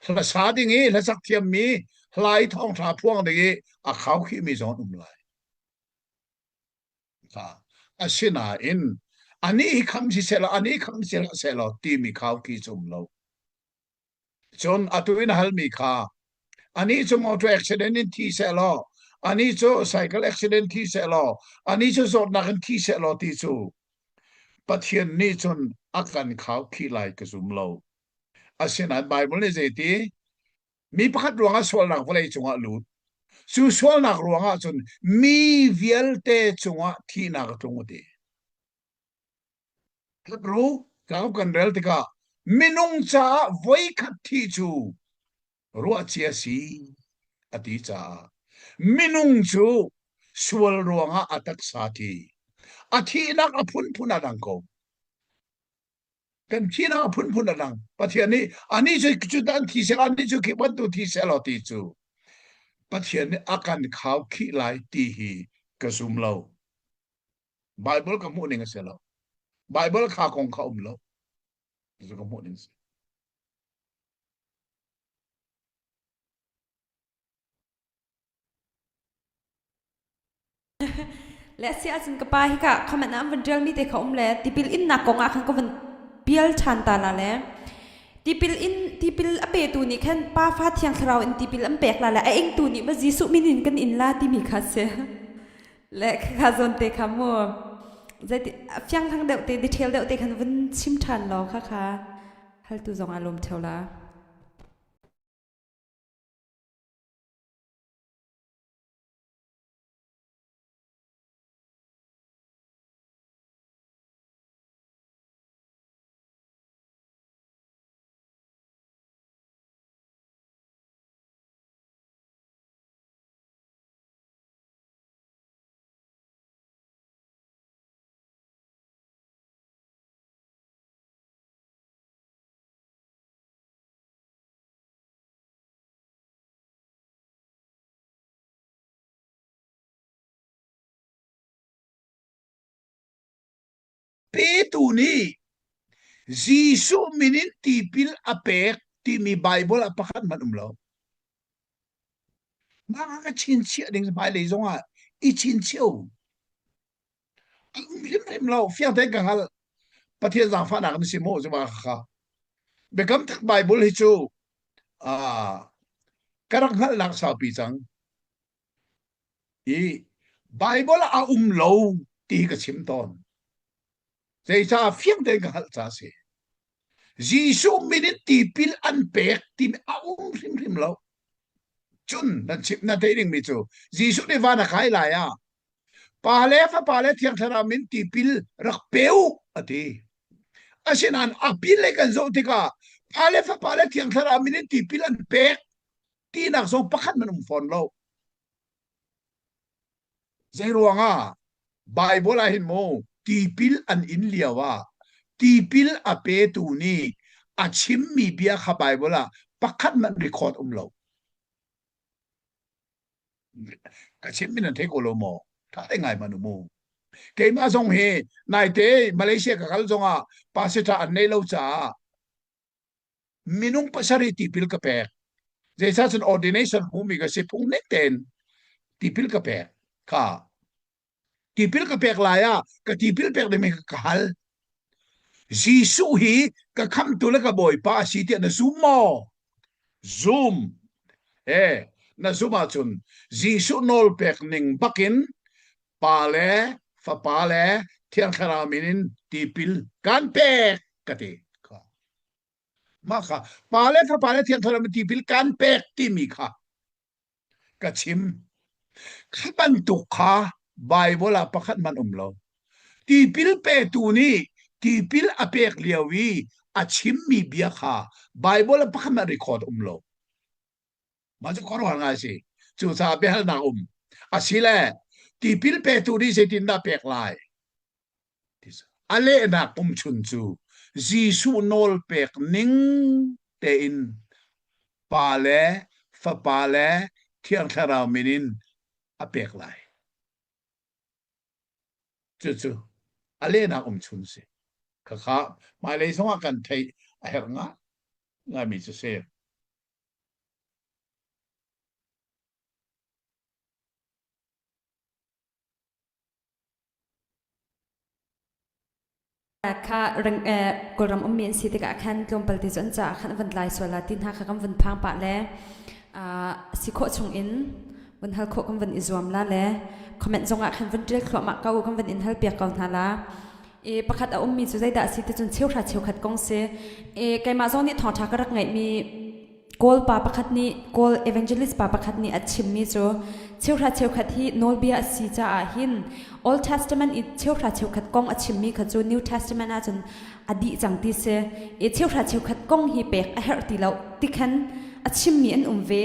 Hlasa ding i hlasak thiammi hlai thawngṭha phuang ding i a khaukhih mi zong an um lai. Asinain anih hi kham si seh law anih kham si hlah seh law timi khaukhih cu um lo. Cun atu in a halmi kha anih cu motor accident in thi seh law anih cu cycle accident thi seh law anih cu zawtnak in thi seh law ti cu Pathian nih cun a kan khaukhih lai ka zum lo. Asinain Bible nih zeiti mi pakhat ruangah sualnak vawlei cungah lut. Cu sualnak ruangah cun mi vialte cungah thihnak a tlung a ti. Hebrew cauk kan rel tikah minung caah voikhat thi cu ruahcia si a ti caah minung cu sual ruangah a taksa thi a thihnak a phunphun a dang ko. Kan thihnak a phunphun a dang. Pathian nih anih cu cu dan thi seh anih cu khi bantuk thi seh law ti cu Pathian nih a kan khau khih lai ti hi ka zum lo. Bible ka hmuh ning a si lo. Bible kha kong kha um lo. Cu ka hmuh ning si. Le a si ahcun ka pa hika comment ah an van ṭialmi te kha um le tipil innak kong ah khan ka van pial ṭhan ta la le tipil in tipil a petu nih khan pa fa thiang thlarau in tipil an pek la le a ingtu nih ma Jesuh min in kan in la timi kha si. Le kha zawn te kha mu zeiti fiang hlang deuh te detail deuh te khan vun chim ṭhan law kha kha haltu zong aa lawm ṭheo la. Petu nih Jesuh min in tipil a pek timi Baibal ah pakhat hmanh um lo. Mah ka chinchiah ding hmailei zongah i chinchiah u. A um hrimhrim lo, fiang tein ka hngalh. Pathian zaangfahnak na si maw cu ma kha. Biakam tak Bible hi cu ka rak hngalhnak saupi cang. I Bible ah a um lo ti ka chim tawn. Zeicah fiang tein ka hngalh ca si. Jesuh min in tipil an pek timi a um hrimhrim lo. Cun nan chim nan theih dingmi cu Jesuh nih van a kai lai ah Pa le Fapa le Thiang Thlarau min tipil rak pe u a ti. Asinain a pil lei kan zoh tikah Pa le Fapa le Thiang Thlarau min in tipil an pek tinak zong pakhat man um fawn lo. Zei ruangah Bible ah hin mu tipil an in lio ah tipil a petu nih a chimmi bia kha Bible ah pakhat hmanh record um lo. Ka chimmi nan thei ko lo maw? Tha te ngai man mu. Keimah zong hi naite Malaysia ka kal zongah pastor an nei lo caah minung pasarih tipil ka pek. Zeicah cun ordination hmumi ka si phung ning tein tipil ka pek kha. Tipil ka pek lai ah ka tipil pek ding ka hal. Jesuh hi ka khamtu le ka bawipa a si tiah na zum maw? Zum. Eh, na zum ahcun Jesuh nawl pek ning bakin Pa le Fapa le Thiang Thlarau min in tipil kan pek ka ti. Mah kha Pa le Fapa le Thiang Thlarau min tipil kan pek timi kha ka chim. Kha bantuk kha Bible ah pakhat hmanh um lo. Tipil petu nih tipil a pek lio i a chimmi bia kha Bible ah pakhat hmanh record um lo. Mah cu khuaruahhar ngai a si. Cucaah biahalnak um. Asile tipil petu nih zeitindah pek lai? A lehnak umchun cu Jesuh nawl pek ning. tein Pa le Fapa le Thiang Thlarau min in a pek lai. Cucu a lehnak um chun si. Khakha hmailei zongah kan theih a herh ngai ngaimi cu si. Kha reng Kawlram ummi an si tikah khan tlawmpal te cu an caah khan van tlai sual la ti hna kha kan vun phang pah le si khawh chung in vun hal khawh kan vun i zuam la le comment zongah khan vun ṭial thluahmah ko kan vun in hal piak ko hna la. I pakhat a ummi cu zeidah a si ti cun cheuhra cheukhat kong si. I keimah zong nih thawngṭha ka rak ngeihmi Kawl pa pakhat nih Kawl evangelist pa pakhat nih a chimmi cu cheuhra cheukhat hi nawlbia a si caah hin Old Testament i cheuhra cheukhat kong a chimmi kha cu New Testament ahcun a dih cang ti si. I cheuhra cheukhat kong hi pek a herh ti lo ti khan a chimmi an um ve.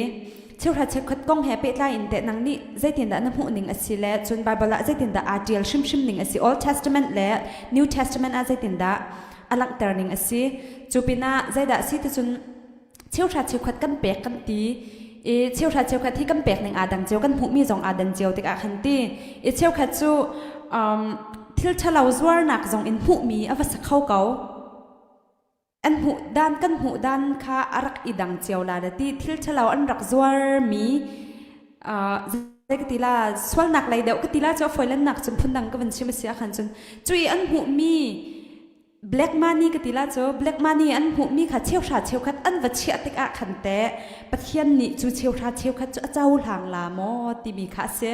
Cheuhra cheukhat kong he pehtlai in teh nang nih zeitindah na hmuh ning a si le cun Bible ah zeitindah aa ṭial hrimhrim ning a si Old Testament le New Testament ah zeitindah a langhter ning a si. Cu pinah zeidah a si ti cun cheuhra cheukhat kan pek kan ti i cheuhra cheukhat hi kan pek ning aa dang cio kan hmuhmi zong aa dan cio tikah khan ti i cheukhat cu um, thil ṭhalo zuarnak zong in hmuhmi a va sa kho ko an hmuh dan kan hmuh dan kha a rak i dang cio la da ti thil ṭhalo an rak zuarmi uh, zei ka ti la sualnak lei deuh ka ti la cu a foilannak cun phundang ka van chim a si ahkhan cun cui an hmuhmi Black money ka ti la cu black money an hmuhmi kha cheuhra cheukhat an va chiah tikah khan teh Pathian nih cu cheuhra cheukhat cu a cohlang la maw timi kha a si.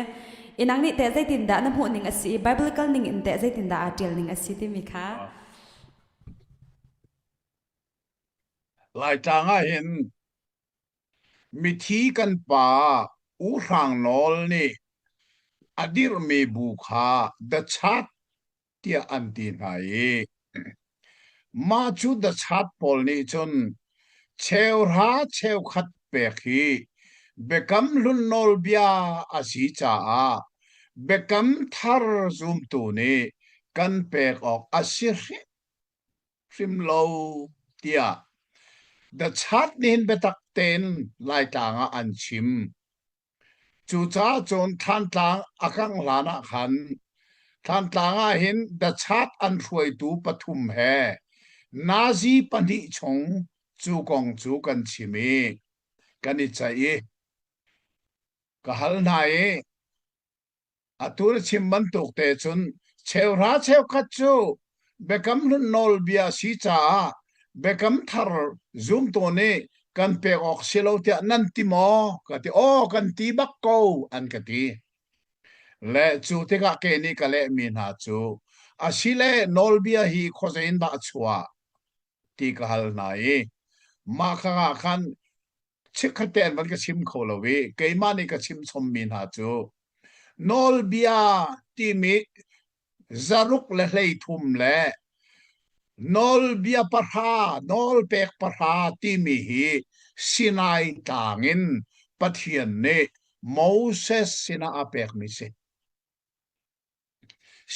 Inang nih teh zeitindah na hmuh ning a si i biblical ning in teh zeitindah aa ṭial ning a si timi kha. Laitlang ah hin mithi kan pa U Hrang Nawl nih a dirhmi bu kha The Chat tiah an ti hna i mah cu dachat pawl nih cun cheuhra cheukhat pek hi Biakam Hlun nawlbia a si caah Biakam Thar zumtu nih kan pek awk a si hrimhrim lo tiah dachat nih hin biatak tein Laitlang ah an chim. Cucaah cun Thlantlang a kangh hlan ah khan Thlantlang ah hin dachat an hruaitu pathum he nazi pahnih chung cu kong cu kan chim i kan i ceih i ka hal hna i Atu na chim bantuk te cun cheuhra cheukhat cu Biakam Hlun nawlbia a si caah Biakam Thar zumtu nih kan pek awk si lo tiah nan ti maw? Ka ti. Aw, kan ti bak ko, an ka ti. Le cu tikah kei nih ka lehmi hna cu, asile nawlbia hi khuazei in dah a chuah ti ka hal hna i mah kha ah khan chikkhat te an van ka chim kho lo i keimah nih ka chim chommi hna cu nawlbia timi zaruk le 13 le nawlbia pahra nawlpek pahra timi hi Sinai tlang in Pathian nih Moses sinah a pekmi si.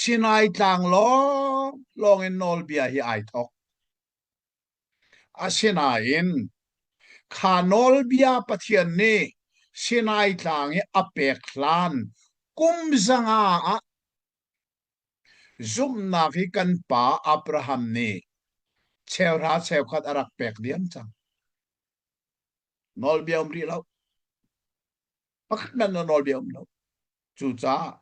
Sinai tlang lawng lawng in nawlbia hi ai thok. Asinain kha nawlbia Pathian nih Sinai Tlang i a pek hlan kum 500 ah zumhnak hi kan pa Abraham nih cheuhra cheukhat a rak pek diam cang. Nawlbia um rih lo. Pakhat hmanh nawlbia um lo. Cucaah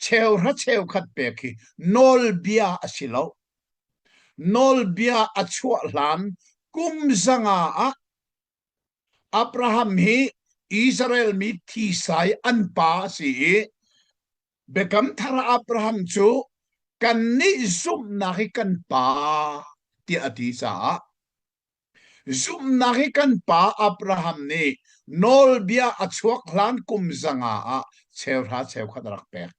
cheuhra cheukhat pek hi nawlbia a si lo. Nawlbia a chuah hlan kum 500 ah Abraham hi Israel mi thisai an pa a si i Biakam Thar Abraham cu kannih zumhnak hi kan pa tiah a ti caah Zumhnak hi kan pa Abraham nih nawlbia a chuak hlan kum 500 ah cheuhra cheukhat a rak pek.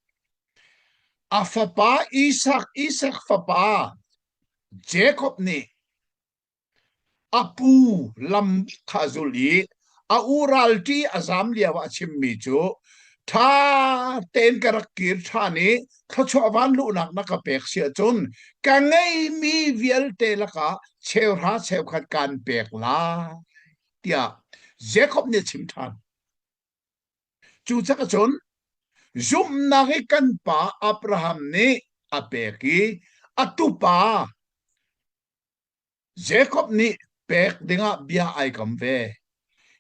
A fapa Isak, Isak fapa Jacob nih a pu lam kha a zulh i a u ralṭi a zam lio ah a chimmi cu. Ṭha tein ka rak kir ṭhan i thluachuah vanluhnak na ka pek si ahcun ka ngeimi vialte lakah cheuhra cheukhat kaan pek lai tiah Jakob nih a chim ṭhan. Cucaah cun zumhnak i kan pa Abraham nih a pek i a tupa Jakob nih pek dingah bia ai kam ve.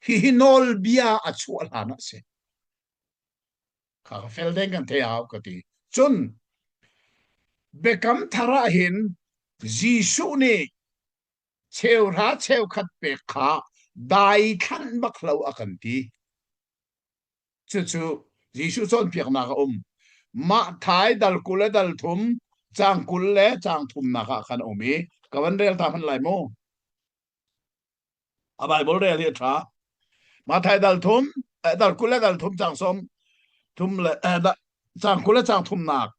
Hihi nawlbia a chuah hlan ah a si. Kha ka fel deng kan thei hau ka ti. Cun biakam thar ah hin Jesuh nih cheuhra cheukhat pek kha daithlanh bak lo a kan ti. Cucu Jesuh cawnpiaknak a um. Mah thai dal 20 le dal thum, caang 20 le caang thumnak ah khan a um i ka van rel ta hmanh lai mu. A Bible rel hi a ṭha. Mathai dal thum, eh, dal 20 le dal thum caang sawm thum le eh, da, caang 20 le caang thumnak.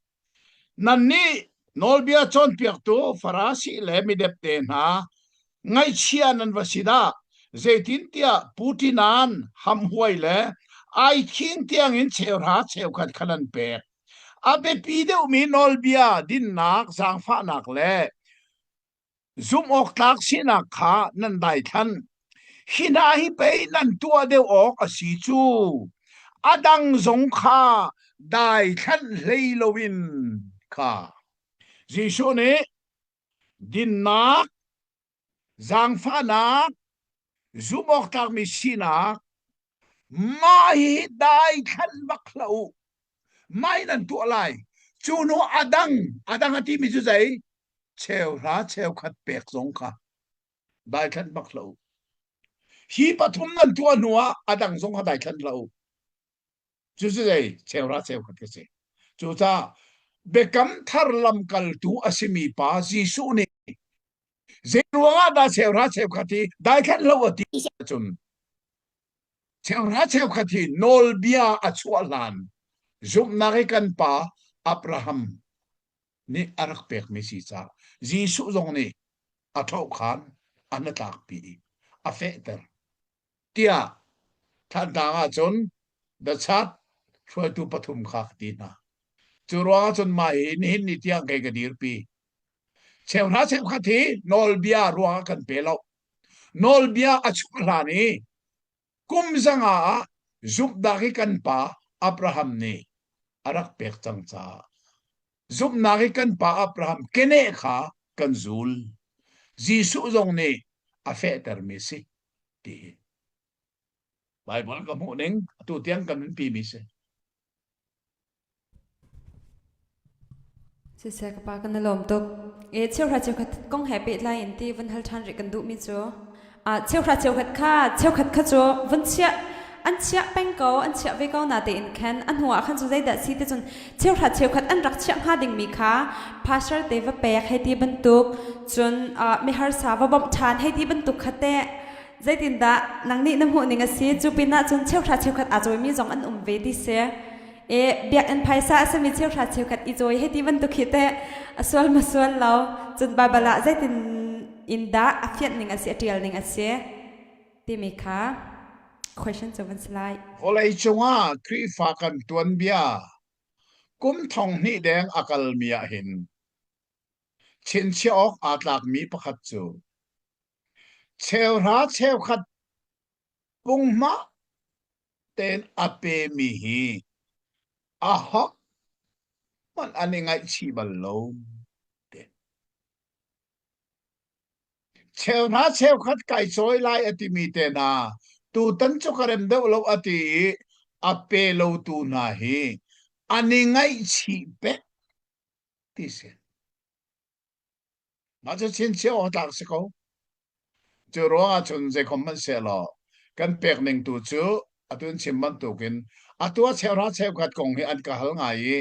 Nannih nawlbia cawnpiaktu Farasi le midepde hna, ngaihchia nan va si dah! Zeitintiah putinan hamhuai le aithiing tiangin cheuhra cheukhat kha nan pek. A biapi deuhmi nawlbia dinnak, zaangfahnak le Zumhawktlak sinak kha nan daithlan. Hi hna hi pei nan tuah deuh awk a si cu. A dang zong kha daithlanh hlei loin kha. Jesuh nih dinnak, zaangfahnak, zumhawktlakmi sinak, mah hi daithlanh bak hlah u. Mah hi nan tuah lai. Cu hnu a dang, a dang a timi cu zei? Cheuhra cheukhat pek zong kha daithlanh bak hlah u. Hi pathum nan tuah hnu ah a dang zong kha daithlanh hlah u. Cu cu zei? Cheuhra cheukhat ka si. Cucaah biakam thar lamkaltu a simi pa Jesuh nih zei ruangah dah cheuhra cheukhat hi daithlanh lo a ti ahcun cheuhra cheukhat hi nawlbia a chuah hlan zumhnak i kan pa Abraham nih a rak pekmi si caah Jesuh zong nih a ṭhohkhan a hnatlakpi i a fehter tiah Thantlang ahcun The Chat hruaitu pathum kha ka ti hna. Cu ruangah cun mah hi nihin ni tiang kei ka dirpi. Cheuhra cheukhat hi nawlbia ruangah kan pe lo. Nawlbia a chuah hlan i kum zanga ah zumhnak hi kan pa Abraham nih a rak pek cang caah zumhnak hi kan pa Abraham keneh kha kan zul. Jesuh zong nih a fehtermi si ti hi. Bible ka hmuh ning atu tiang kan nunpi mi si. Siseh ka pa kan i lawm tuk. E cheuhra cheukhat kong he pehtlai in ti vun hal ṭhan rih kan duhmi cu ah cheuhra cheukhat kha cheukhat kha cu vun chiah an chiah peng ko an chiah ve ko na tein khan a hnu ah khan cu zeidah si ti cun cheuhra cheukhat an rak chiah hnga dingmi kha pastor te va pek hei ti bantuk cun miharsa va bawmh ṭhan hei ti bantuk kha teh zeitindah nang nih na hmuh ning a si cu pinah cun cheuhra cheukhat aa cawimi zong an um ve ti si E biakinn phaisa a simi cheuhra cheukhat i cawi hei ti bantuk hi teh a sual ma sual lo cun Baibal ah zeitin in dah a fianh ning a si a ṭial ning a si timi kha question cu van si lai. Vawlei cungah Khrihfa kan tuanbia kum thong hnih deng a kalmi ah hin chinchiah awk aa tlakmi pakhat cu cheuhra cheukhat punghma tein a pemi hi ahohmanh an i ngaihchih bal lo. Cheuhra cheukhat kai cawi lai a timi te hna tutan cu ka rem deuh lo a ti i a pe lotu hna hi an i ngaihchih pek ti si. Mah cu chinchiah awk tlak si ko. Cu ruangah cun zeikhom hmanhsehlaw kan pek ning tu cu atu in chim bantukin atu a cheuhra cheukhat kong hi an ka hal ngai i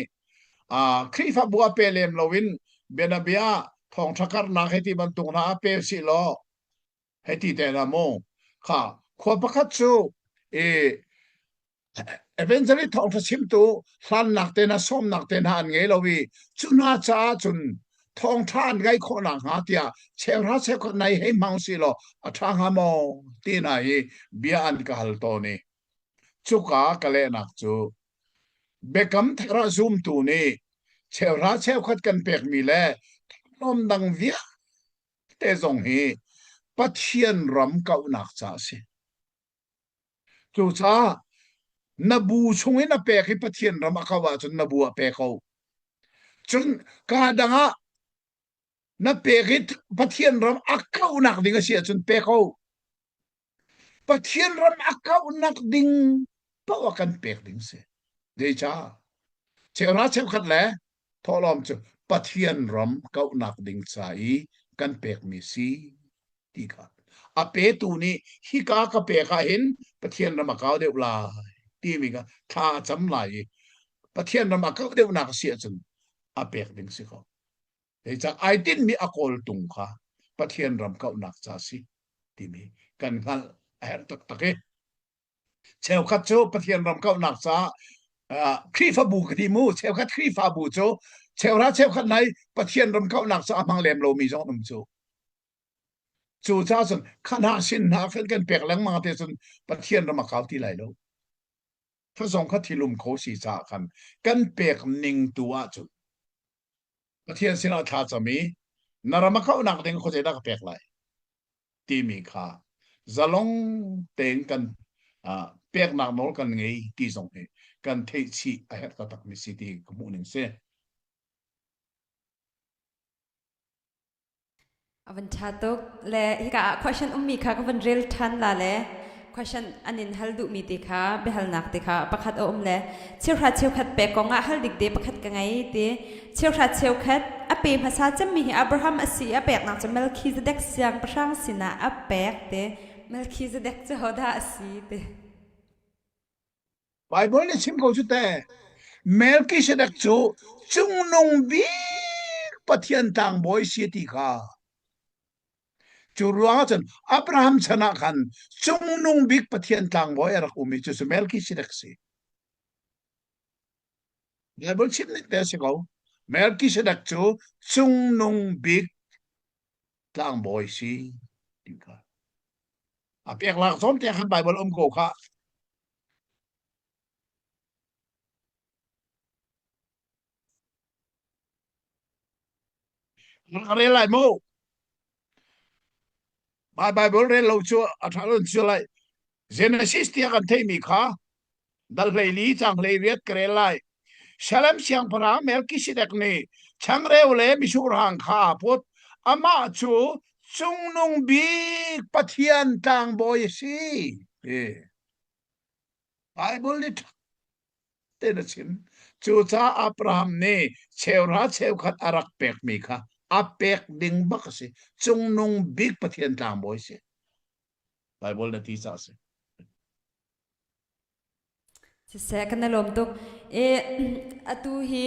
uh, Khrihfabu a pe lem loin bianabia thawngṭha karhnak hei ti bantuk hna ah pe sih law hei ti te hna mu kha khua pakhat cu i Evangelist thawngṭha chimtu hlannak te hna sawmnak te hna an ngei lo i cu hna caah cun thawngṭha an ngaih khawh nakhnga tiah cheuhra cheukhat nai hei hmang si law a ṭha hnga maw ti hna hi bia an ka hal tawn i cuka ka lehnak cu. Biakam thar ah zumtu nih cheuhra cheukhat kan pekmi le thawhlawm dang vialte zong hi Pathian ram kauhnak ca a si. Cucaah na bu chung in a pek i Pathian ram a kauh ahcun na bu ah pe ko. Cun kaa dang ah na pek i Pathian ram a kauhnak ding a si ahcun pe ko. Pathian ram a kauhnak ding paoh a kan pek ding si. Zeicah? Cheuhra cheukhat le thawhlawm cu Pathian ram kauhnak ding ca i kan pekmi si ti kha a petu nih hika ka pek ah hin Pathian ram a kau deuh lai timi kha thla a cam lai i Pathian ram a kauh deuhnak a si ahcun a pek ding si ko. Zeicah ai tinhmi a kawltung kha Pathian ram kauhnak ca si timi kan hngalh a herh taktak i cheukhat cu Pathian ram kauhnak caah uh, Khrihfabu ka ti mu cheukhat Khrihfabu cu cheuhra cheukhat nai Pathian ram kauhnak caah hmang lem lomi zong um cu cu caah cun kha hna sin hna khan kan pek lengmang te cun Pathian ram a kau ti lai lo kha zong kha thilum kho si caah khan kan pek ning tu ahcun Pathian sinah thla cam i na ram a kauhnak ding khuazei dah ka pek lai timi kha zalong tein kan uh, peknak nawl kan ngei ti zong hi kan theih chih a herh taktak mi si ti ka hmuh ning si. A van ṭha tuk. Le hika ah question ummi kha ka van rel ṭhan la le question an in hal duhmi te kha biahalnak te kha pakhat a um le cheuhra cheukhat pek kong ah hal dik te pakhat ka ngei ti cheuhra cheukhat a pe hmasa cemmi hi Abraham a si i a peknak cu Melchizedek siangpahrang sinah a pek te Melchizedek cu hodah a si ti Baibal nih chim ko cu te. Melchizedek cu cungnung bik Pathian tlangbawi si ti kha. Cu ruangah cun Abraham chan ah khan cungnung bik Pathian tlangbawi a rak um i cucu Melchizedek si. Bible chim ning te a si ko. Melchizedek cu cungnung bik tlangbawi si ti kha. A pek lak zawn te khan Bible um ko kha. Ka rel lai mu. Mah Bible rel lo cu a ṭha lo cu lai. Genesis tiah kan theihmi kha dal hleili cang hleiriat ka rel lai. Shalem siangpahrang Melchizedek nih changreu le misurhang kha aa put. Amah cu cungnung bik Pathian tlangbawi a si. Bible nih ṭha tein a chim. Cucaah Abraham nih cheuhra cheukhat a rak pekmi kha a pek ding bak a si. Cungnung bik Pathian tlangbawi a si. Bible na ti caah a si. Siseh, kan i lawm tuk. I atu hi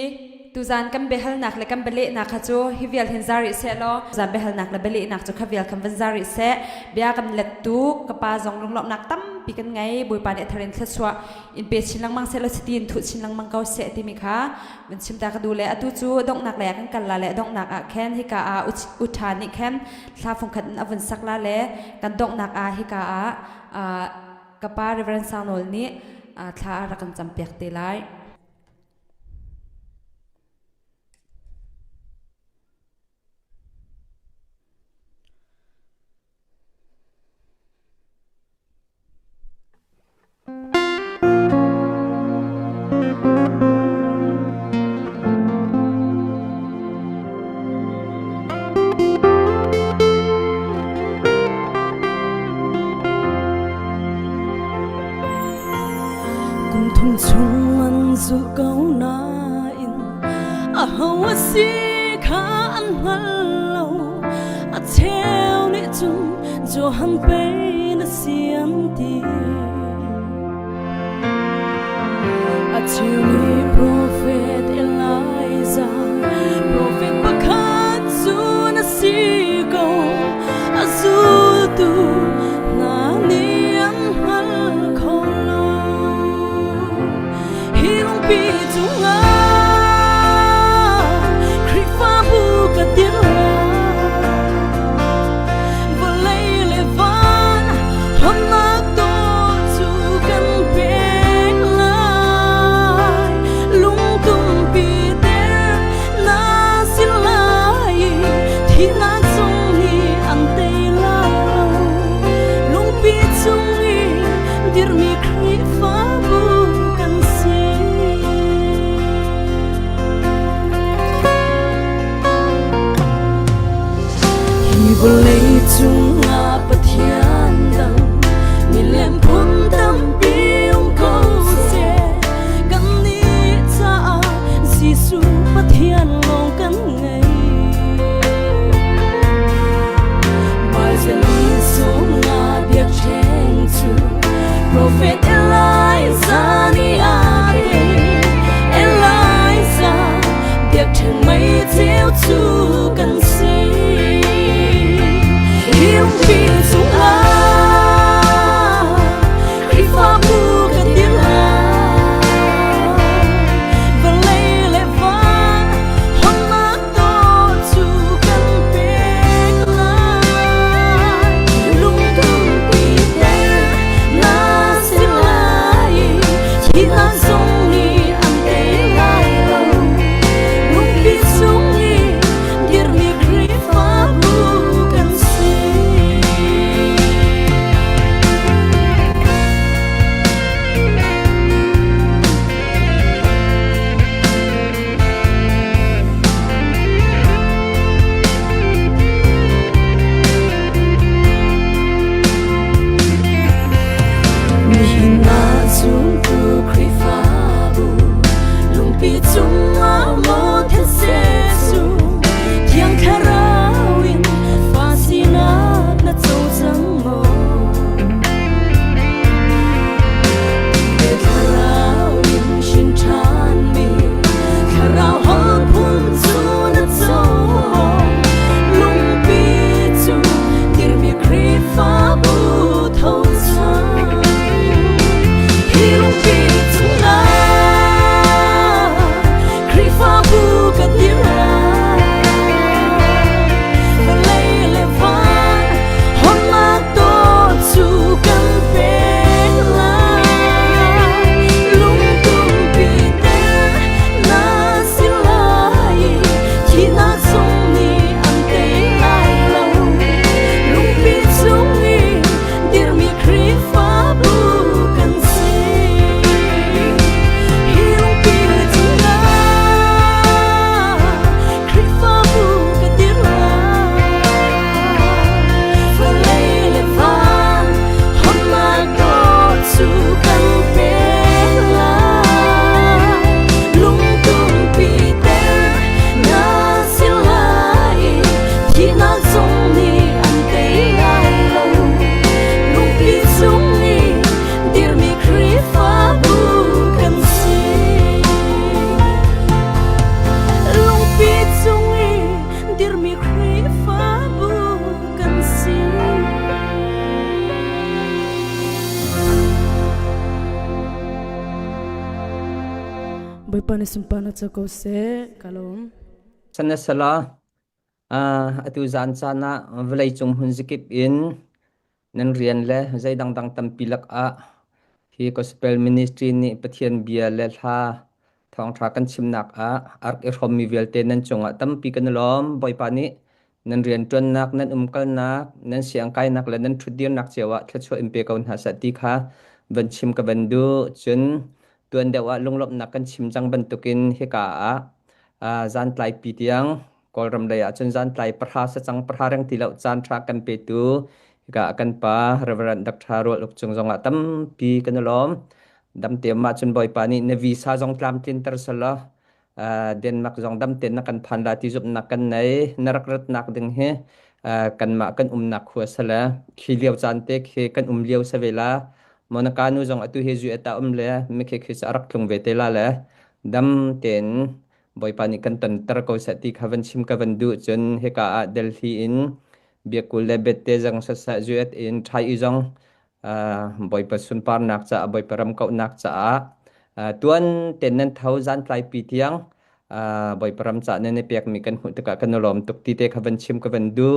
tuzan kan biahalnak le kan bialehnak kha cu hi vial hin zar rih seh law zan biahalnak le bialehnak cu kha vial khan van zar rih seh. Bia kan let tuk, ka pa zong lunglawmhnak tampi kan ngei. Bawipa nih a thar in thluachuah in pe chin lengmang seh law chiti in thuh chin lengmang ko seh timi kha van chim ta ka duh le atu cu donghnak lei ah kan kal la le donghnak ah khan hika ah u ṭha nih khan thla fungkhat in a vun sak la le kan donghnak ah hika ah ka pa Reverend Sang Nawl nih thla a rak kan campiak te lai. Kum thum chung an zulh ko nain aho a si kha an hngal lo. A cheu nih cun Johan pei na si an ti. A cheu nih profet Elijah, profet pakhat cu na si ko. A zultu hna nih an hngal kho lo. Hi lungpi cungah Khrihfabu ka dirh lai. Vawlei le van hawnnak dawh cu kan pek lai. dirmi Khrihfabu kan si. Hi vawlei cungah Pathian dang milem phun tampi um ko seh kannih caah Jesuh Pathian lawng kan ngei. Barzali sungah biakṭheng cu Prophet Elijah nih a ke Elijah biakṭheng mei ceu cu kan si. Hi lungpi cungah Khrihfabu kan dir lai. Vawlei le van honnak dawt cu kan pek lai. Lungtumpi tel na si lai. Thihnak zong nih an tei lai lo. Lungpi cung i dirmi Khrihfabu kan si. Nihin ah zumtu Khrihfabu lungpi cungah maw thetse cu Thiang Thlarau in fa sinak na co cang maw? Thlarau in hrin ṭhanmi Thlarau holh phun cu na co Lungpi cu dirmi Khrihfabu tho cang. Hi lungpi cungah Khrihfabu kan dir lai. Vawlei le van hawnnak dawt cu kan pek lai. Lungtumpi tel na si lai. Thihnak zong nih an tei lai lo. Lungpi cung i dirmi Khrihfabu kan si. Hi lungpi cungah Khrihfabu kan dir lai. Vawlei le van hawnnak dawt cu kan pek lai. Lungtumpi tel na si lai. Thihnak zong nih an tei lai lo. Lungpi cung i dirmi Khrihfabu kan si. Lungpi cung i dirmi Khrihfabu kan si. Bawipa nih sunparnak co ko seh. Ka lawm. Sanasala atu zan caan ah vawleicung hmun zikip in nan rian le zei dangdang tampi lakah hi gospel ministry nih Pathian bia le hla thawngṭha kan chimnak ah a rak i hrawmmi vialte nan cungah tampi kan i lawm. Bawipa nih nan rianṭuannak, nan umkalnak, nan siangkainak le nan ṭhutdirnak cio ah thluachuah in pe ko hna seh ti kha van chim ka van duh. Cun tuan deuh ah lunglawmhnak kan chim cang bantukin hika ah zantlaipi tiang Kawlram lei ah cun zantlai pahra sacang pahra reng ti lo caan ṭha kan petu hika ah kan pa Reverend Dr. Rual Uk Cung zongah tampi kan i lawm. Dam te mah cun Bawipa nih na visa zong tlamtlinter selaw Denmark zong dam tein na kan phan la ti zumhnak kan nei. Na rak ratnak ding hi kanmah kan umnak khua sale khi lio caan te khi kan um lio sa ve la. Monica nu zong atu hi zu eta um le mikhi khi a rak tlung ve te la le dam tein Bawipa nih kan tonter ko seh ti kha van chim ka van duh cun hika ah Delhi in biakul le bette zong saseh zuet in Thai i zong Bawipa sunparnak caah Bawipa ram kauhnak caah tuan ten nan tho zan tlaipi tiang Bawipa ram caah nan i pekmi kan hmuh tikah kan i lawm tuk ti te kha van chim ka van duh.